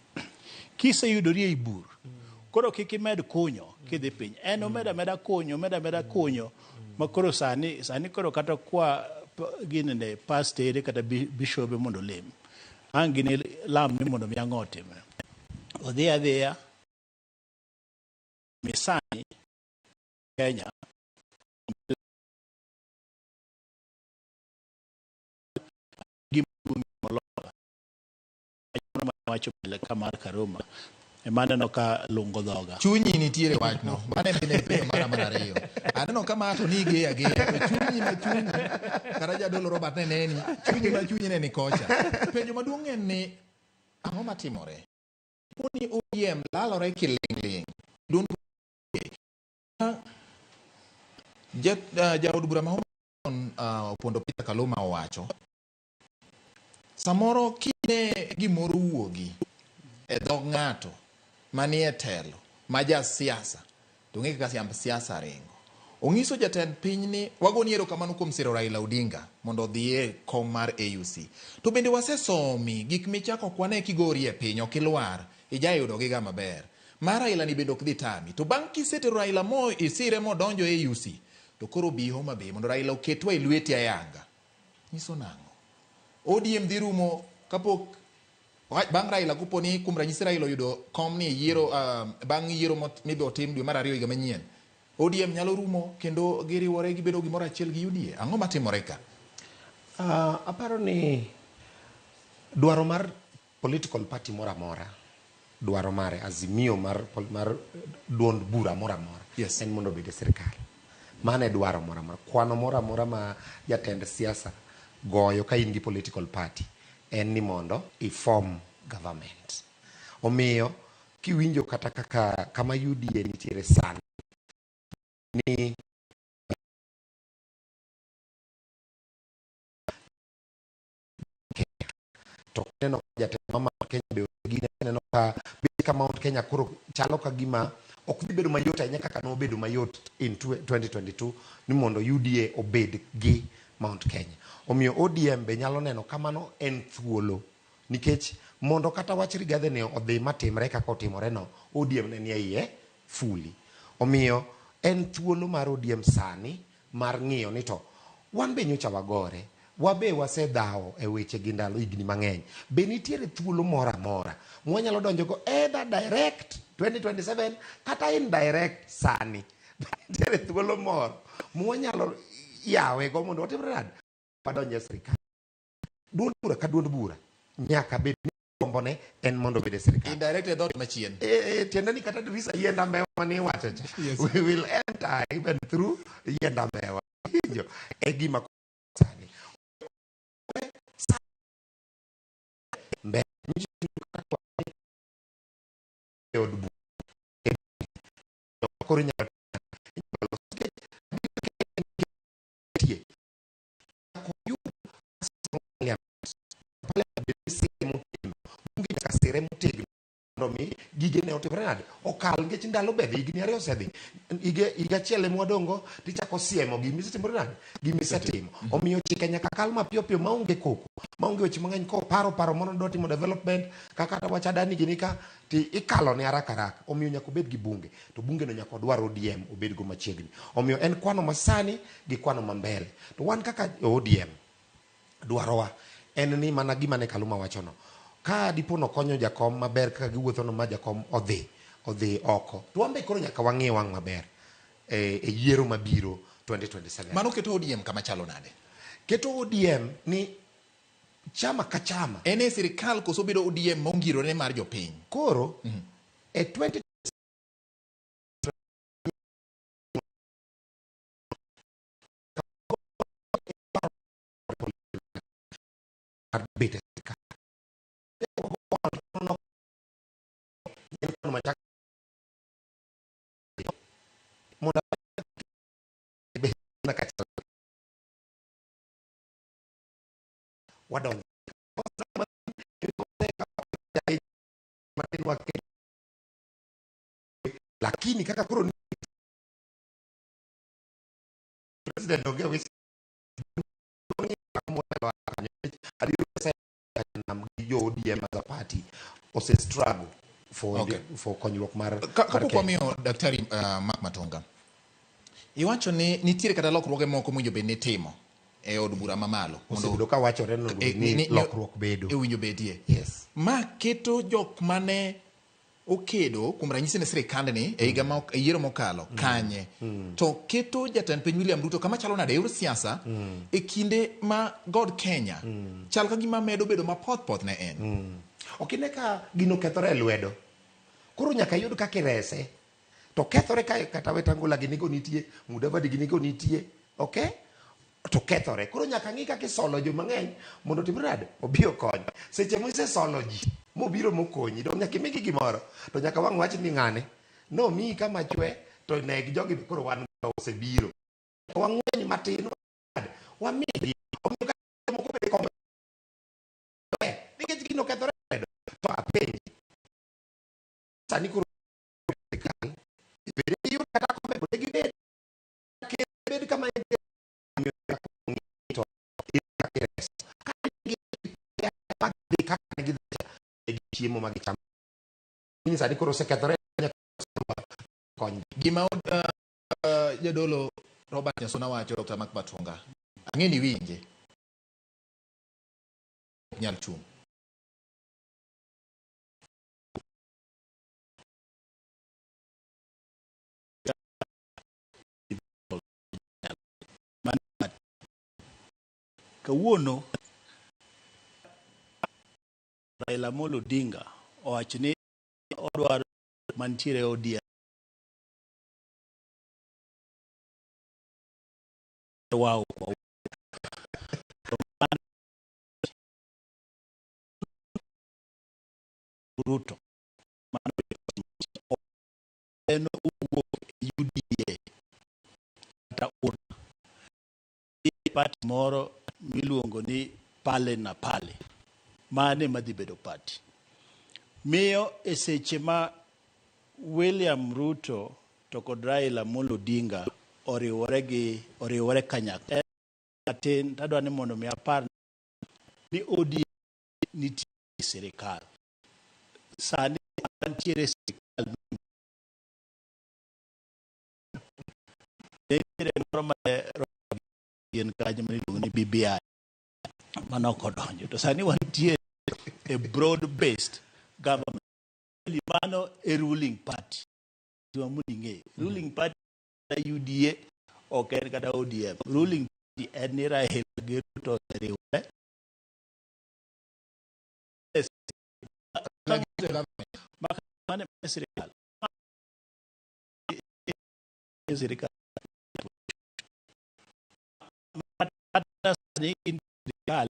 Kiseyudori ei bur, koro kik imed kunyo kidhi piny. En omedo ameda kunyo, omedo ameda kunyo, ma koro sani, sani koro kata kwa ginene pastere kata bishobe mondo olem. Ang' gini lam ni mondo mi ang'o otimre. Odhi adhiya, mi sani Kenya gima duong' moloyo wacho mbele ka mar Karuma Ema aneno ka lungo dhoga. Chunyi nitiere wachno. Mano e bende penjo mara mar ariyo. Aneno ka ma to ni igeyo ageya. To chunyi ma chunyi, kata jadolo Robert ne neni, chunyi ma chunyi ne ni kocha. Penjo maduong' en ni, ang'o matimore? Poni ODM lalore kiling'ling'. Duond jaod bura ma Opondo Peter Kaluma owacho, samoro kine gimoro wuogi e dhog ng'ato manie telo ma ja siasa to ng'e kaka siamb siasa ringo. Ong'iso jatend piny ni wagoni erokamano kuom siro Raila Odinga mondo odhi e kom mar AUC. To bende wasesomi gik michako ok wane kigori e piny ok ilwar, ijayudogi ga maber. Mar Raila ni bende ok dhi tami. To bang' kisetero Raila mo isire modonjo e AUC, to koro bi Homa Bay mondo Raila oketwa e lweti ayanga. Nyiso nang'o? ODM dhi rumo kapok bang' Raila kopo ni kuom ranyisi Raila oyudo kom ni e yiero bang' yiero mibiro tim dwe mar ariyo higa manyien. ODM nyalo rumo kendo giriwore gibedo gimoro achiel gi UDA. Ang'o matimore ka? Aparo ni dwaro mar political party moro amora, dwaro mare, azimio mar, mar duond bura moro amora Yes. en mondo obed e sirkal. Mano e dwaro moro amora. Kwano moro amora ma jatend siasa goyo ka in gi political party en ni mondo i form government. Omiyo kiwinjo kata kaka kama UDA nitiere sani ni Kenya. To kineno ka jatelo ma Mount Kenya be gine neno ka bet ka Mount Kenya koro chalo ka gima ok dhi bedo mayot ahinya kaka nobedo mayot in 2022 ni mondo UDA obed gi Mount Kenya. Omiyo ODM be nyalo neno kamano en thuolo nikech mondo kata wach Rigathi ni odhi matimre kaka otimore no, ODM ne nie iye fully. Omiyo en thuolo mar ODM sani mar ng'iyo ni to wan be nyocha wagore, wabe wasedhawo e weche gi ndalo higni mang'eny. Be nitiere thuolo moro amora mwanyalo donjogo either direct 2027 kata indirect sani? Be nitiere thuolo moro mwanyalo yawe go mondo watimre nade? Wadonj e sirikal. Duond bura ka duond bura nyaka bed ni gombone en mondo obed e sirikal. Indirect e dhoot machien. Tiende ni kata dirisa yiend ambewa mane iwacho cha. Yes. We will enter even through yiend ambewa. Iwinjo? E gima sani. Mbele. E od bura. Koro inyalo nitie. Bunge nyaka sire motegno mondo mi gige ne otimre nade okal nikech ndalo be dhi higni ariyo osedhi higa achiel ema wadong'go tichako siemo gima isetimore nade gima isetimo omiyo chike nyaka kal mapiyo piyo maonge koko maonge weche mang'eny koparo paro mondo dwa timo development kaka kata wach Adani gini ka ti ikalo ne haraka haraka omiyo nyaka obed gi bunge to bunge no nyaka odwar ODM obed go machiegni omiyo en kwano masani gi kwano ma mbele to wan kaka ODM dwarowa en ni mana gima ne Kaluma wachono ka dipo nokonyo jakom maber kaka giwuothono ma jakom odhi odhi oko to wan be koro nyaka wang'i wang' maber e yiero mabiro 2027 Mano keto ODM kama chalo nade? Keto ODM ni chama ka chama En e sirikal koso bedo ODM ma ongirore mar jopiny? Koro e 20 mar bet e sirikal. Mondo wadonjo lakini kaka koro ni president onge wis jo ODM as a party ose struggle for Okay. for konyruok mar Ka- mar Kapok Kenya. wamiyo Daktari Mark Matonga, iwacho ni nitiere kata lokruoge moko mowinjo bed ni itimo e od bura mamalo. mondo- Osebedo ka wachore ni onego Eh, bed ni lokruok bedo. Owinjo bedie. Yes. Ma keto jok mane okedo kuom ranyisi ne sirikandni e higa ma e yiero mokalo kanye to keto jatend piny William Ruto kama chalo nade e yor siasa e kinde ma God Kenya chal ka gima medo bedo mapoth poth ne en. Ok ine ka gino kethore e lwedo. Koro nyaka iyud kaka irese. To kethore ka kata Wetangula ginigo nitie, Mudavadi ginigo nitie, okay? To kethore. Koro nyaka ng'i kaka isolo jo mang'eny mondo otimre nade? Obi okony. Seche misesolo ji mobiro mokonyi, dong nyaka imigi gimoro. To nyaka wang' wach ni ng'ane nomiyi kama chwe to neg jogi koro wan osebiro. Wang'weny matin wamigi. Omiyo ka moko bende kombe nikech gino okethore to apenji sani koro sirikal bende giyud kata kombe go de gibed ker bed kama entie to kaka ne gidhi gi chiemo ma gichamo ni sani koro osekethore kony Gima jadolo Robert Nyasuna wacho Dr. Mark Matunga ang'e ni winje ok nyal chung'. Kawuono Raila Amolo Odinga owacho ni odwaro mantiere e ODM wao kwa Ruto mano en owuok e UDA kata UDA party moro miluongo ni Pale na Pale mane ema dhi bedo party miyo e seche ma William Ruto to kod Raila Amolo Odinga oriwore gi oriwore kanyakla matin tadwa ni mondo mi apar ni ODM nitie e sirikal sani wantiere e sirikal nitiere moro mane gin kanyo mane iluongo ni BBI mane ok odonjo to sani wantie e broad based government mano e ruling party mondo ing'e ruling party kata UDA ok en kata ODM ruling party en ni Raila gi Ruto oseriwore mane sirikal sirikal kata sani gin sirikal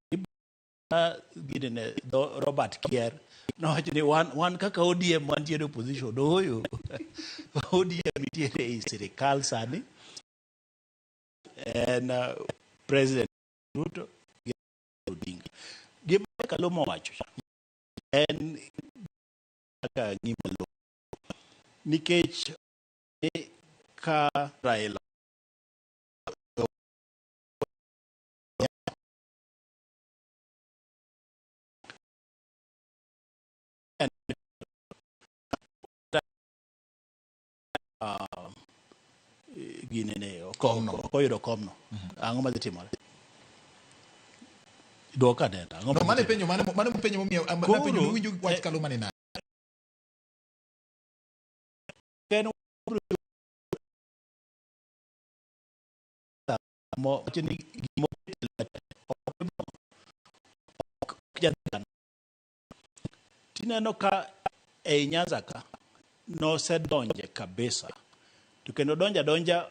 ginene dho Robert Kier nowacho ni wan, wan kaka ODM wantiere opposition ooyo ODM nitiere ei sirikal sani en President Ruto gi Odinga gima Kaluma owacho cha en kaka ng'ima lo nikech ka Raila ginene ok oyudo komno ang'o madhi timore dwoka anena ang'o No, madhi mane timore? penjo mane mane penjo momiyo Koro, napenjo ni winjo wach Kaluma ni nade? En mo wacho ni gima oket e lwete ok jadhano. Tineno ka ei Nyanza ka nosedonje kabisa to kendo donja donja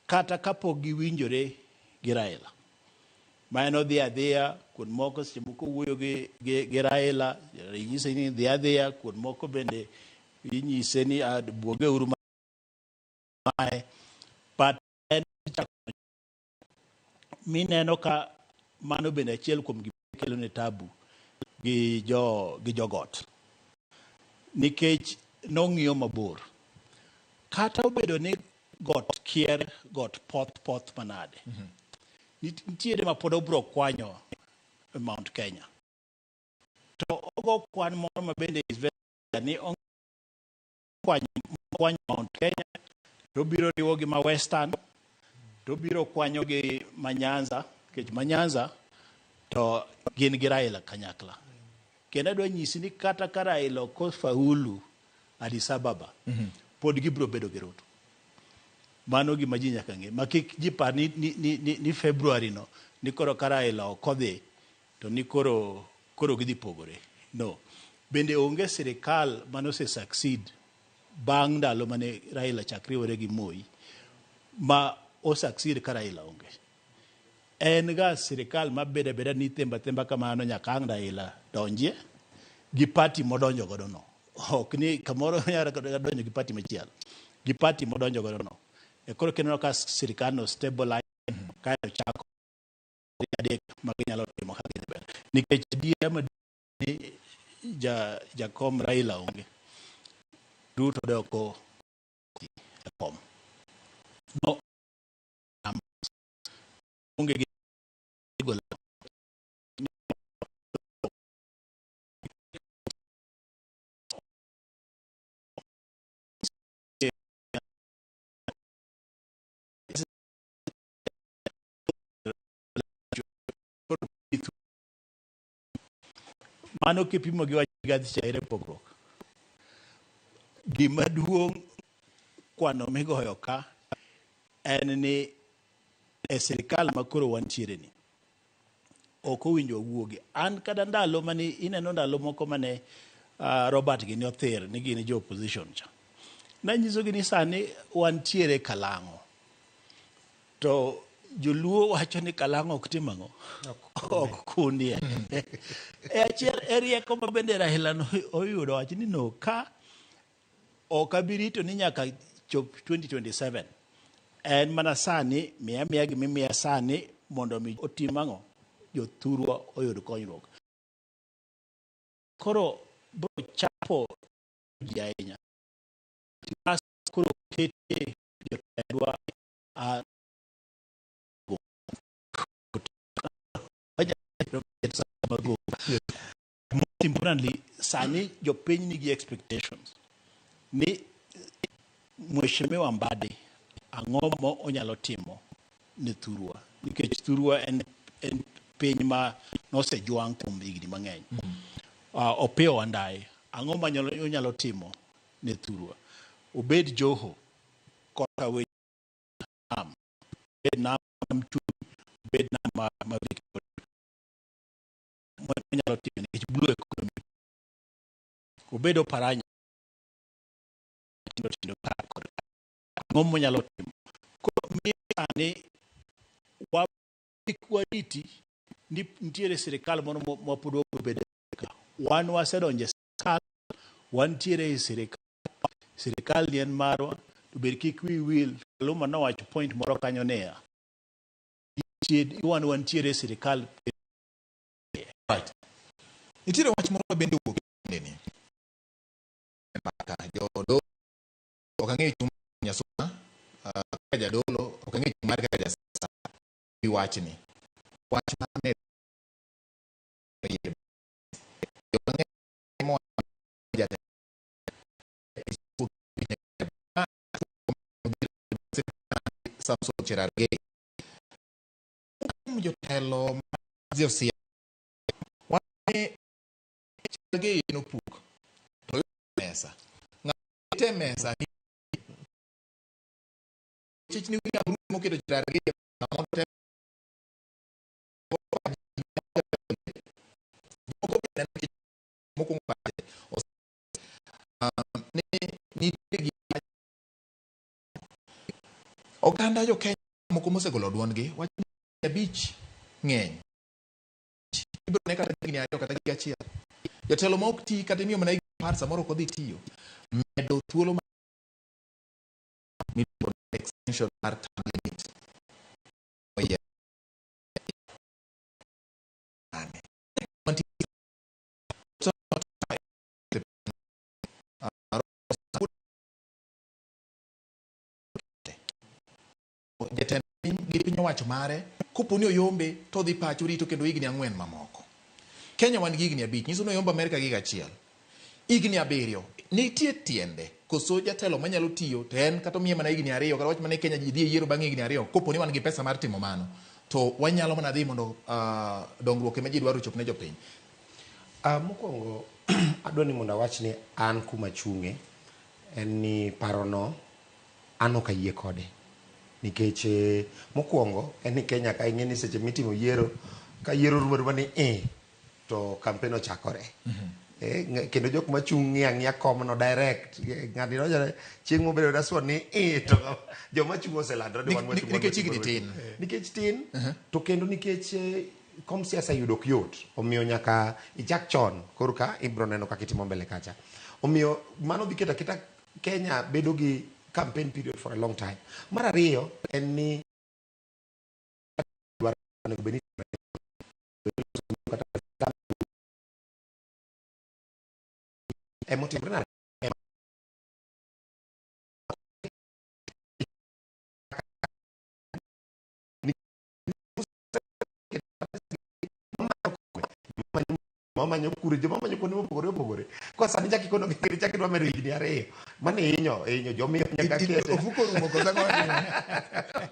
kata kapok giwinjore gi Raila ma en odhi adhiya kuond moko seche moko owuoyo gi, gi, gi Raila inyise ni dhi adhiya kuond moko bende inyise ni ah, buogeuru mae but en mineno ka mano bende achiel kuom gima kelo ne tabu gi jo gi jogot nikech nong'iyo mabor kata obedo ni got kier got poth poth manade nitiere ma pod obro kwanyo e Mount Kenya to ogo kwan moro ma bende is very ni okwanyo kwanyo Mount Kenya to obiro riwo gi ma Western to obiro kwanyo gi ma Nyanza nikech ma Nyanza to gin gi Raila kanyakla kendo adwa nyisi ni kata ka Raila ok ofaulu Addis Ababa pod gibiro bedo gi Ruto mano gima ji nyaka ng'e ma kik ji par ni, ni, ni, ni, ni February no ni koro ka Raila ok odhi to ni koro koro gidhi pogore no bende onge sirikal mane ose succeed bang' ndalo mane Raila chak riwore gi Moi ma o succeed ka Raila onge. En ga sirikal mabedo abeda ni themba themba kamano nyaka ang' Raila donjie gi party modonjo godo no. Ok ni kamoro onyalo kata donjo gi party machielo. Gi party modonjo godo no. E koro kineno ka sirikal no stabilize kae chako adek ma ginyalo timo ka gidhi mbele. Nikech adiera maduong' ni ja jakom Raila onge. Ruto de ok e kom. No onge gi golo Mano kipimo gi wach Rigathi cha ere pogruok? Gima duong' kwano migoyo ka en ni e sirikal ma koro wantiere ni ok owinjo wawuogi. An kata ndalo mane ineno ndalo moko mane Robert gini othir ni gin jo opposition cha. Nanyisogi ni sani wantiere kalang'o. To joluo wacho ni kalang'o ok tim ang'o? Ok kunie. E achiel e rieko ma bende Raila no oyudo wacho ni no ka ok abi rito ni nyaka chop 2027. En mana sani miya miya gima imiya sani mondo mi otim ang'o? Jothurwa oyud konyruok. Koro bro chapo ji ahinya. Koro kete jotendwa Most importantly, sani jopiny nigi expectations ni Mheshimiwa Mbadi ang'o mo onyalo timo ne thurwa nikech thurwa en, en piny ma nosejwang' kuom higni mang'eny. Opiyo Wandayi ang'o ma onyalo timo ne thurwa? Obed Joho korka weche nam, obed nam chumbi, obed nam ma Victoria onyalo timo nikech blue economy obed Oparanya tindo tindo ka kod ka. Ang'o monyalo timo? Koro miyo sani wa kik wariti ni nitiere sirikal moro ma pod wabiro bedo ka. Wan wasedonjo e sirikal, wantiere e sirikal, sirikal ni en marwa, to bed kik wiyi wil. Kaluma nowacho point moro kanyo niya, wan wantiere e sirikal. Right. Nitiere wach moro ma bende owuok e ni. Mbaka jodolo ok ang'eyo chung' Nyasuna kaka jadolo ok ang'eyo chung' mare kaka jasiasa wi wachni. Wach mar ne joma ng'eny mowacho jatelo Samson Cherargei kuom jotelo mag josiasa wani Cherargei nopuk to mesa ng'ama e mesa chich ni William Ruto moketo Cherargei mondo tem moko be neno ki mokwongo pache ni nitie gi oganda jo Kenya moko mosegolo duondgi wacho ni abich ng'eny ibiro ne kata higni ariyo kata higa achiel jatelo ma ok ti kata imiyo mana higni apar samoro ok odhi tiyo medo thuolo miluongo ni extension mar term limit oyier nane. Jatend piny gi piny owacho mare kopo ni oyombe to odhi pacho rito kendo higni ang'wen mamoko. Kenya wan gi higni abich nyiso ni oyombo Amerika gi higa achiel. Higni abiriyo nitie tiende koso jatelo manyalo tiyo to en kata omiye mana higni ariyo kata wach mana ni Kenya ji dhi e yiero bang' higni ariyo kopo ni wan gi pesa mar timo mano to wanyalo mana dhi mondo dongruok ema ji dwaro ochop ne jopiny. Mokwongo adwa ni mondo awach ni an kuma achung'e en ni parono an ok ayie kode nikech mokwongo en ni Kenya ka ing'e ni seche mitimo yiero ka yiero orumo aruma ni to kampen ochakore. Eh, kendo jok machung' ng'iyo ang'iya komno direct. Ng'ani donjore chieng' mobedo daswa ni i to joma chung' oselandore ni wan wachung', wan Nikech wachung', higni wan tin. wachung'. Nikech tin to kendo nikech kom siasa yudo ok yot, omiyo nyaka ichak chon korka ibro neno kaka itimo mbele kacha. Omiyo mano dhi keto aketa Kenya bedo gi campaign period for a long time. Mar ariyo en ni dwaro onego bed ni kata emotimore nade? Mamanyo kure, joma manyo kuonde mopogore opogore. Kwa sani chak ikono gi chak idwa medo higni 2. Mano ihinyo, ihinyo jomiyo nyaka kete. Ofuko rumo koso ang'o watimo?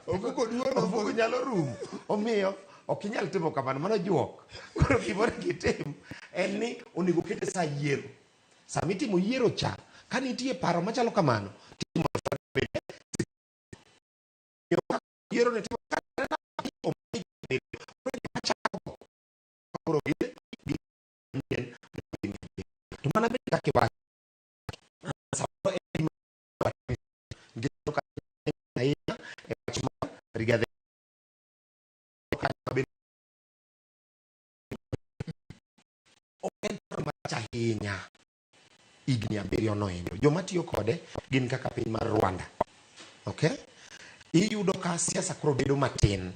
Ofuko duono. Ofuko nyalo rumo. Omiyo ok inyal timo kamano, mano juok. Koro gima onego itim en ni onego kete sa yiero. Sama itimo yiero cha, ka nitie paro machalo kamano, timo yiero ni timo koro gi to mana bende kaka iwacho samoro en gima nikech ka ahinya e wach mar Rigathi bende ok en paro marach ahinya higni 7 noendo joma tiyo kode gin kaka piny mar Rwanda. Okay, iyudo ka siasa koro bedo matin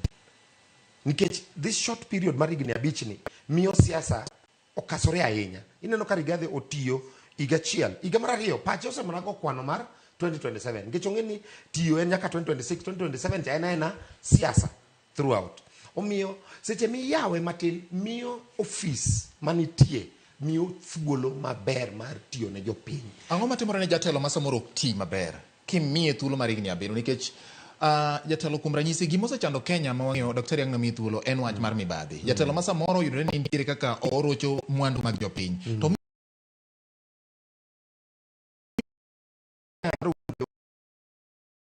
nikech this short period mar higni 5 ni miyo siasa okasore ahinya. Ineno ka Rigathi otiyo higa achiel, higa mar ariyo pache osemana go kwano mar 2027 nikech ong'e ni tiyo en nyaka 2026, 2027 cha en aena siasa throughout. Omiyo seche miyawe matin miyo ofis manitie miyo thuolo maber mar tiyo ne jopiny. Ang'o matimore ne jatelo ma samoro ok ti maber kimiye thuolo mar higni 7? Nikech jatelo kuom ranyisi gima osechando Kenya ma wang'eyo Daktari ang' nomiyi thuolo en wach mar mibadhi. Jatelo ma samoro oyudore ni nitiere kaka orocho mwandu mag jopiny. To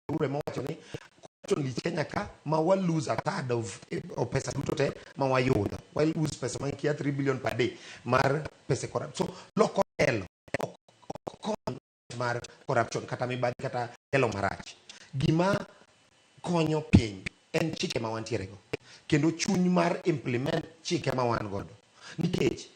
Uhuru ema owacho ni corruption lich Kenya ka ma wa lose a third of pesa duto te ma wayudo. Wa lose pesa ma kia 3 billion per day mar pesa corruption. So loko telo ok kony mar corruption kata mibadhi kata telo marach. Gima konyo piny en chike ma wantiere go kendo chuny mar implement chike ma wan godo. Nikech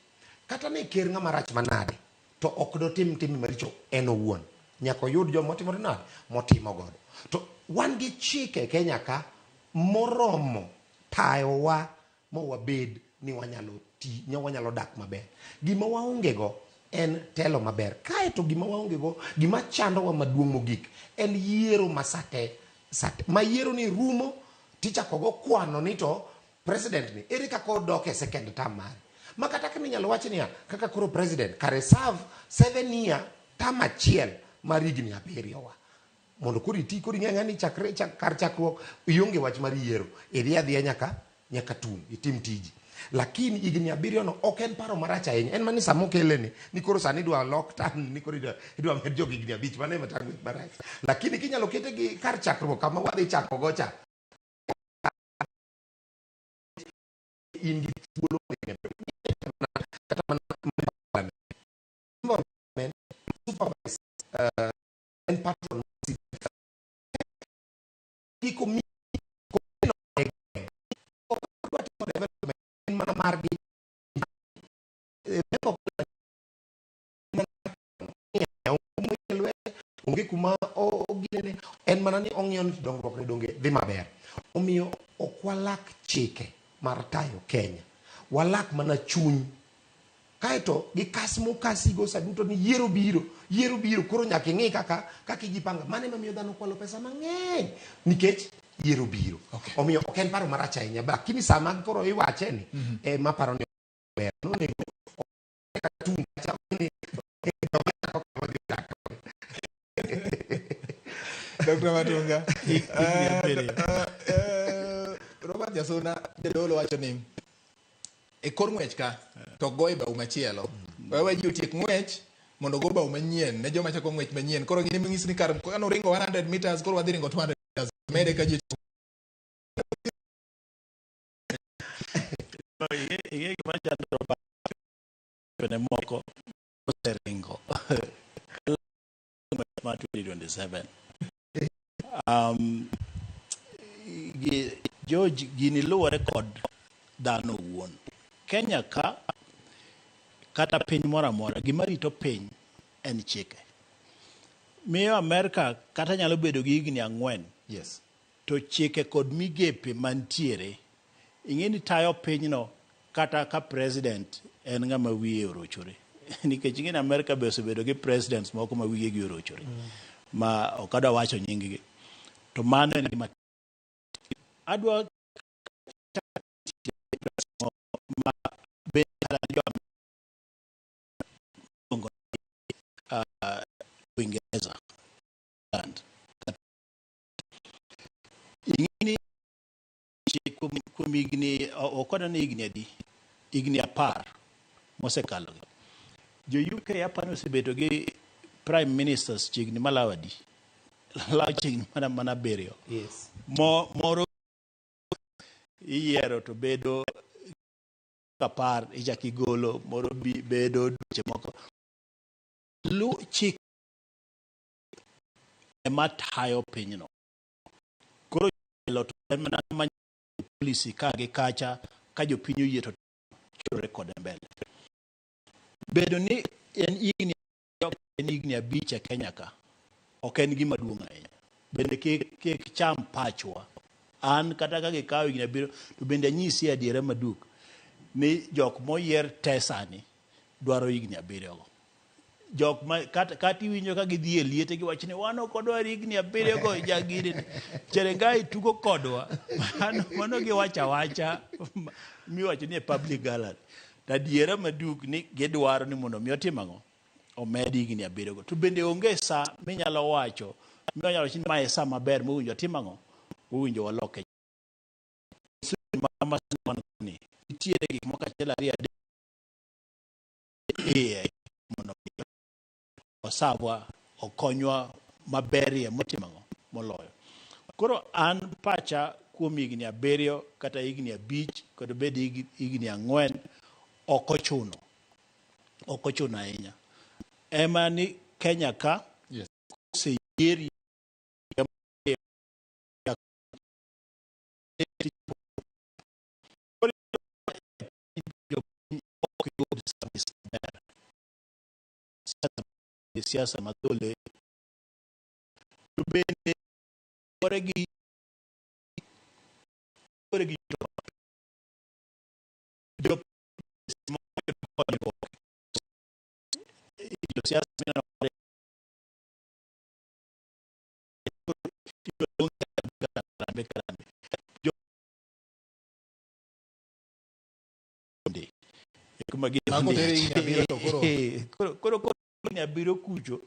kata ne ker ng'ama rach manade to ok dotim timbe maricho en owuon. Nyaka oyud joma otimore nade? Motimo godo. To wan gi chike Kenya ka moromo tayowa ma wabed ni wanyalo ti, wanyalo dak maber. Gima waonge go en telo maber. Kae to gima waonge go, gima chandowa maduong' mogik en yiero ma sate, sate. Ma yiero ni rumo tichako go kwano ni to president ni ere kaka odok e second term mare. Ma kata kaka inyalo wach niya, kaka koro president kare serve 7 year term achiel mar higni 7 wa. Mondo koro iti, koro ing'e ang'eya ni chakre, chak, kar chakruok ionge wach mar yiero. Idhi adhiya nyaka tum, itim tiji. Lakini higni 7 no ok en paro marach ahinya. En mana ni sama okele ni, ni koro sani idwa lok term, ni koro idwa med jogi higni 5, mano ema tang' marach. Lakini kinyalo kete gi kar chakruok kama wadhi chako go cha, in gi thuolo kata mana environment supervise, en patron gi committee development en mana margi. Member of onge kuma oginene, en mana ni ong'iyo ni dongruok ne donge dhi maber. Omiyo ok walak chike mar tayo Kenya, walak mana chuny. Kaeto gi kas mokasigo sa duto ni yiero biro, yiero biro, koro nyaka ing'i kaka ijipanga. Mano ema miyo dhano kwalo pesa mang'eny nikech yiero biro. Omiyo ok en paro marach ahinya, lakini sama koro iwache ni, ema paro ni ber. Nonego tung kacha ni Dr. Matunga. Robert Jasuna jadolo wacho ni e kor ng'wech ka to go e bau machielo. Wewe ji otiek ng'wech mondo go bau manyien ne joma chako ng'wech manyien. Koro gini manyisi ni kar kano ringo 100 meters koro wadhi ringo 200 meters. Mede ka ji Ing'e gima chando Robert ne moko. Oseringo ma 2027. George, gini luwore kod dhano owuon. Kenya ka kata piny moro amora, gima rito piny en chike. Miyo Amerka kata nyalo bedo gi higni 4. To chike kod migepe mantiere, ing'e ni tayo pinyno kata ka president en ng'ama wiye orochore. Nikech ing'e ni Amerka be osebedo gi presidents moko ma wiyegi orochore. Ma ok adwa wacho nying gi. To mano en gima adwa ma be kata jo iluongo ni Uingereza. Ing'e ni kuom higni ok adwa ni higni adi, higni 10 mosekalo gi. Jo UK apani osebedo gi prime ministers chiegni malawo adi? Lawo chiegni mana 7. Moro iyiero to bedo 10 ichak igolo, moro bedo dweche moko. Lu chik ema tayo pinyno. Koro jatelo to en mana ng'ama policy ka gi kacha ka jopiny oyie to chorore kode mbele. Bedo ni en higni en higni 5 e Kenya ka ok en gima duong' ahinya. Bende kik cham pachwa. An kata ka gikawo higni 7 to bende anyisi adiera maduk ni jok moyier te sani dwaro higni 7 go. Jok ma kata iwinjo ka gidhi e liete giwacho ni wan ok wadwar higni 7 go jagiri ni. Chereng'ai tugo kodwa. Mano giwacho awacha miwacho ni e public gallery. To adiera maduk ni gidwaro ni mondo mi otim ang'o? Omed higni 7 go. To bende onge sa minyalo wacho, minyalo wacho ni mae sa maber mowinjo otim ang'o? Owinjo waloke. Ma ni nitiere gik moko achiel ariyo adek iye mondo osabwa okonywa maberie motimo ang'o moloyo. Koro an pacha kuom higni 7 kata higni 5 kata bed higni 4 ok ochuno. Ok ochuno ahinya. Ema ni Kenya ka oseyieri ok yud service maber. Siasa madhole to bende luwore gi jo josiasa mineno karambe karambe kuma gi Mago tere higni 7 to koro koro higni 7 kucho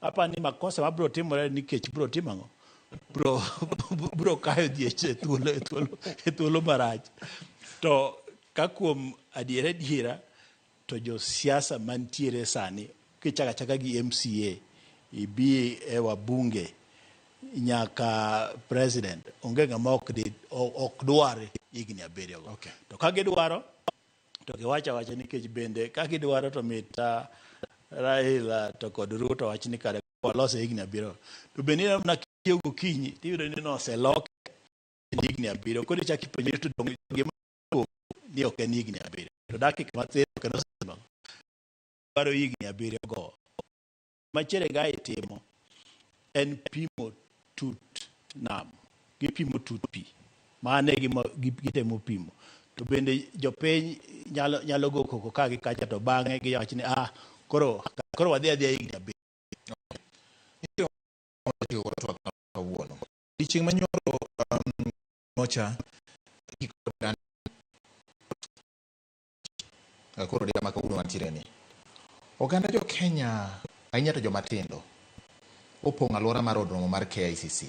apa ni makosa mabiro timore nikech biro timo ang'o? Biro kayo ji e thuolo, e thuolo, e thuolo marach. To ka kuom adiera adiera to josiasa mantiere sani kichako achaka gi MCA ibi e wabunge nyaka president onge ng'ama ok dwar higni 7 go. To ka gidwaro to giwacho awacha nikech bende ka gidwaro to mita Raila to kod Ruto wach ni kare walose higni 7. To bende ineno mana kiyie gokinyi tiyudo ni noseloke higni 7. Koro ichako ipenjri to donge gima ni ok en higni 7. To dakika mathin ok en osetimo. Dwaro higni 7 go. Ma Chereng'ai timo en pimo tut nam. Gipimo tut pi. Mano e gima gitemo pimo. To bende jopiny nyalo go koko ka gi kacha to bang'e giwacho ni koro wadhi adhiya higni 7. Kawuono. Odiechieng' manyoro nocha koro diga ma kawuono wantiere ni. Oganda jo Kenya ahinya to joma tindo opong'o alwora mar od romo mar KICC.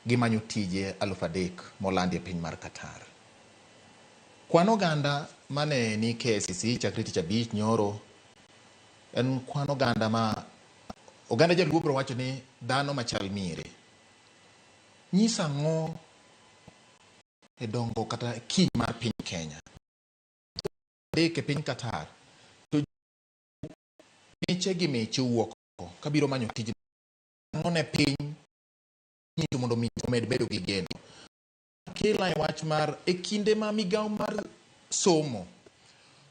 Gimanyo tije 3,000 molandi e piny mar Qatar. Kwan oganda mane ni KICC chakre tich abich nyoro en kwan oganda ma oganda jaluo biro wacho ni dhano machal mire. Nyisa ang'o e dongo kata kiny mar piny Kenya? Adek e piny Qatar to Miche gi miche wuok oko kabiro manyo tij ang'o ne piny nyiso mondo mi omed bedo gi geno. Kela e wach mar e kinde ma migawo mar somo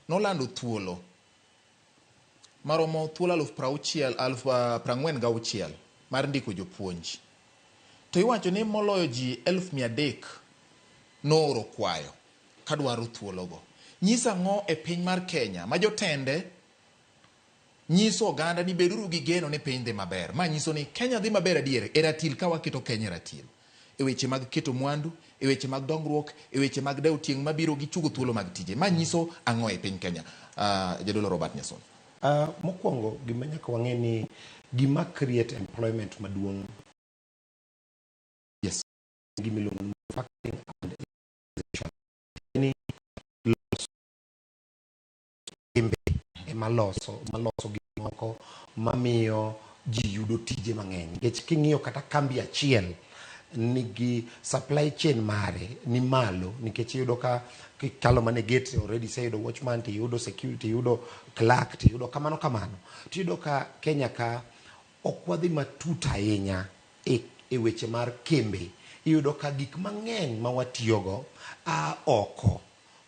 nolando thuolo maromo thuolo 46,000 mar ndiko jopuonj. To iwacho ni moloyo ji 300,000 nooro kwayo kadwaro thuologo. Nyiso ang'o e piny mar Kenya ma jotende nyiso oganda ni beduru gi geno ni piny dhi maber. Ma nyiso ni Kenya dhi maber adier e ratil ka waketo Kenya e ratil. E weche mag keto mwandu, e weche mag dongruok, e weche mag dewo tieng' mabiro gi chugo thuolo mag tije. Ma nyiso ang'o e piny Kenya? Jadolo Robert Nyason. Mokwongo gima nyaka wang'e ni gima create employment maduong' yes. Gima iluongo ni manufacturing and industrialization. Ni loso kembe ema loso maloso gik moko mamiyo ji yudo tije mang'eny. Nikech king'iyo kata kambi achiel nigi supply chain mare ni malo nikech iyudo ka kikalo mana e gate already iseyudo watchman tiyudo security iyudo clerk tiyudo kamano kamano. Tiyudo ka Kenya ka ok wadhi matut ahinya e weche mar kembe. Iyudo ka gik mang'eny ma watiyogo a oko.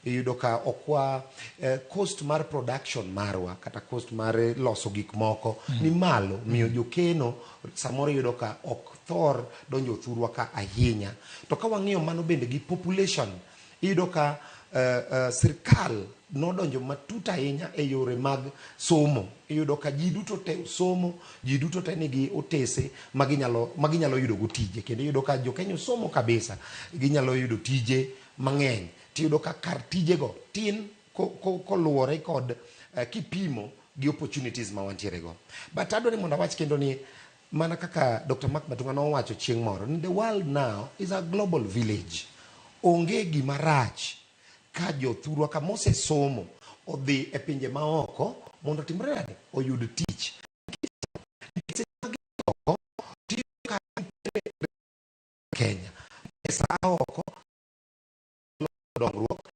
Iyudo ka ok wa cost mar production marwa kata cost mar loso gik moko ni malo miyo jokeno samoro iyudo ka ok thor donjo thurwa ka ahinya. To ka wang'iyo mano bende gi population iyudo ka sirkal nodonjo matut ahinya e yore mag somo. Iyudo ka ji duto te osomo, ji duto te nigi otese maginyalo yudo go tije. Kendo iyudo ka jo Kenya osomo kabisa, ginyalo yudo tije mang'eny. Tiyudo ka kar tijego tin koluwore kod kipimo gi opportunities ma wantiere go. But adwa ni mondo awach kendo ni mana kaka Dr. Mark Matunga nowacho chieng' moro ni the world now is a global village. Onge gima rach ka jothurwa ka mosesomo odhi e pinje maoko mondo otimre nade? Oyud tich. Nikech seche ma gidhi oko, tiyudo ka nitiere Kenya. Pesa a oko dongruok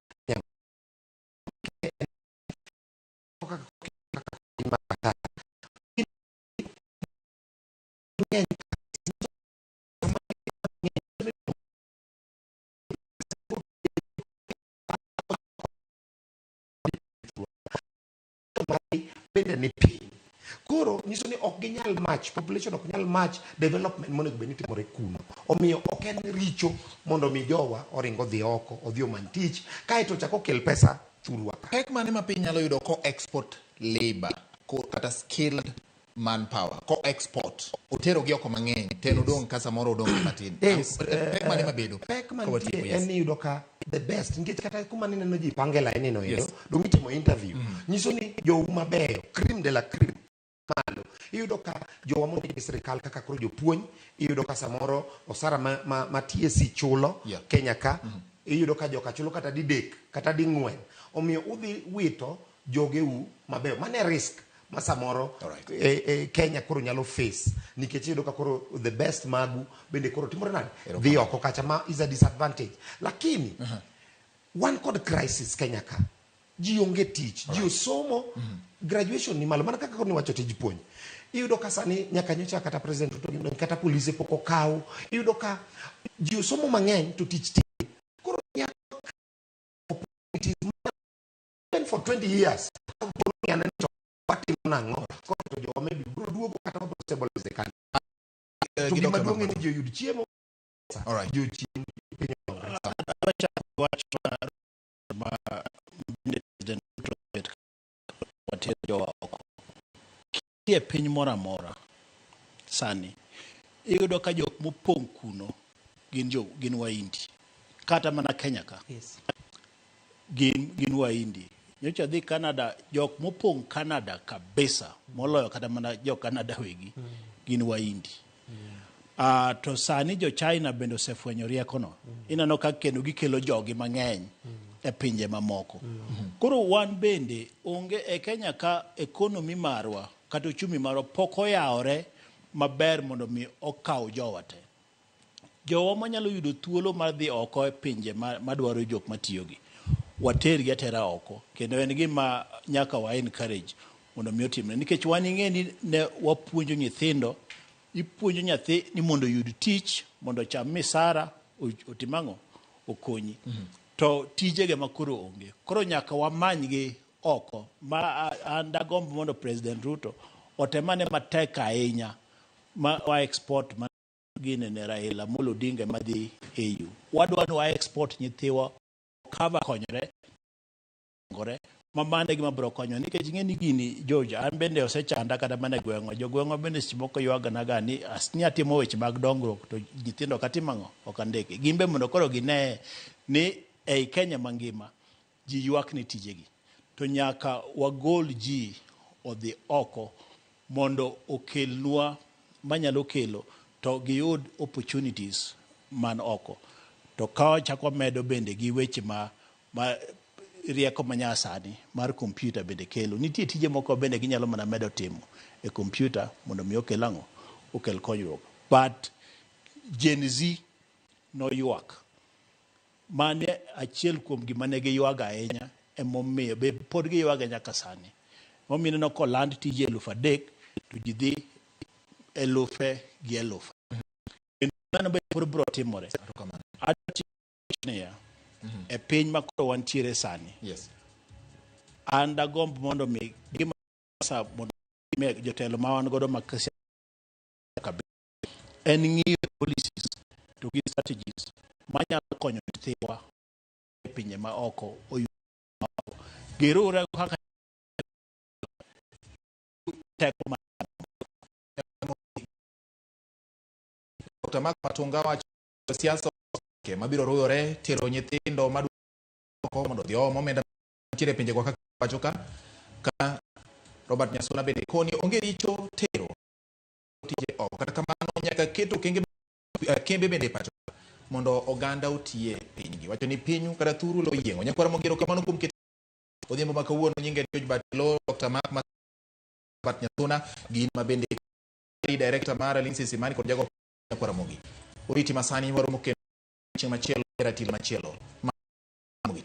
bende ni piny. Koro nyiso ni ok ginyal match, population ok nyal match development monego bed ni timore kuno. Omiyo ok en richo mondo mi jowa oring odhi oko, odhi omany tich, kaeto ochak okel pesa thurwa ka. Pek mane ma piny nyalo yudo ko export labor kata skilled manpower, ko export otero gi oko mang'eny, to en odong' ka samoro odong' gi matin. Yes, Pek mane mabedo? Pek Ka mantie watieko, yes. en ni iyudo ka the best nikech kata kuma nineno ji pange line no endo, Yes. dong itimo interview. Nyiso ni jou mabeyo, cream de la cream malo. Iyudo ka jowa mondik gi sirikal kaka koro jopuonj, iyudo ka samoro osara ma TSC chulo Kenya ka, iyudo ka joka chulo kata didek kata ding'wen. Omiyo udhi wito jogeu mabeyo. Mano e risk ma samoro Kenya koro nyalo face nikech iyudo ka koro the best magu bende koro timore nade? Dhi oko kacha ma is a disadvantage. Lakini wan kod crisis Kenya ka. Ji onge tich, ji osomo, graduation ni malo. Mana kaka koro niwacho tij puonj. Iyudo ka sani nyaka nyocha kata President Ruto gin kata polise pok okaw. Iyudo ka ji osomo mang'eny to tich tin. Koro nyaka opportunities even for 20 years. Watimo nang'o? Koro to jowa maybe biro duogo kata wabiro stabilize the country. To gima duong' en ni ji oyud chiemo. Ji ochiem, piny odongre. Wach ma bende President Ruto obet water jowa oko. Kidhi e piny moro amora sani, iyudo ka jok mopong' kuno gin Wahindi. Kata mana Kenya ka. Gin Wahindi. Nyocha adhi Canada, jok mopong' Canada kabisa, moloyo kata mana jo Canada wegi, gin Wahindi. To sani jo China bende osefwenyo riekono. Ineno ka kendo gikelo jogi mang'eny e pinje mamoko. Koro wan bende onge e Kenya ka economy marwa kata uchumi marwa pok oyawore maber mondo mi okaw jowa te. Jowa manyalo yudo thuolo mar dhi oko e pinje madwaro jok matiyogi, watergi atera oko. Kendo en gima nyaka wa encourage mondo mi otimre nikech wan ing'e ni ne wapuonjo nyithindo ipuonjo nyathi ni mondo oyud tich mondo ocham misara otim ang'o okonyi to tijege ma koro onge koro nyaka wamanygi oko ma an dagomb mondo President Ruto otemane matek ahinya ma wa export ma gine ne Raila Amolo Odinga madhi AU wadwa ni wa export nyithiwa cover konyore gore ma mano e gima biro konyo nikech ing'e ni gini George an bende osechanda kata mana e gweng'wa jogweng'wa bende seche moko ywaganaga ni ni atimo weche mag dongruok to nyithindo ok atim ang'o ok andiki gin be mondo koro gine ni ei Kenya mangima ji ywak ni tijegi to nyaka wagol ji odhi oko mondo okelnwa manyalo kelo to giyud opportunities man oko to ka wachako wamedo bende gi weche ma ma rieko manyasani mar kompyuta bende kelo nitie tije moko bende ginyalo mana medo timo e kompyuta mondo mi okel ang'o okel konyruok but Gen Z noywak mane achiel kuom gima ne giywago ahinya emomiyo be pod giywage nyaka sani momiyo ineno koland tije 3000 to ji dhi elufe gi elufe kendo mano be pod biro timore adwa niya e piny ma koro wantiere sani an dagomb mondo mi gima sa mondo jotelo ma wan godo mag siasa en ng'iyo policies to gi strategies manyalo konyo nyithiwa e pinje ma oko oyud giriwre kaka teko mar Dr. Mark Matunga wacho siasa mabiro ruyore tero nyithindo madwoko mondo odhi oom omenda mantiere e pinjego kaka wacho ka ka Robert Nyasuna bende koni onge richo tero tije oko kata kamano nyaka ket okenge kembe bende e pacho mondo oganda otiye pinygi wacho ni pinyu kata thuru lo yieng'o nyakwara mogero kamano kuom keto odhiambo ma kawuono nyinge George Batilo Dr. Mark Robert Nyasuna gin ma bende director mar Lindsay Simani kod jago nyakwara mogi oriti masani waromo kendo chieng' machielo e ratil machielo ma Mogi.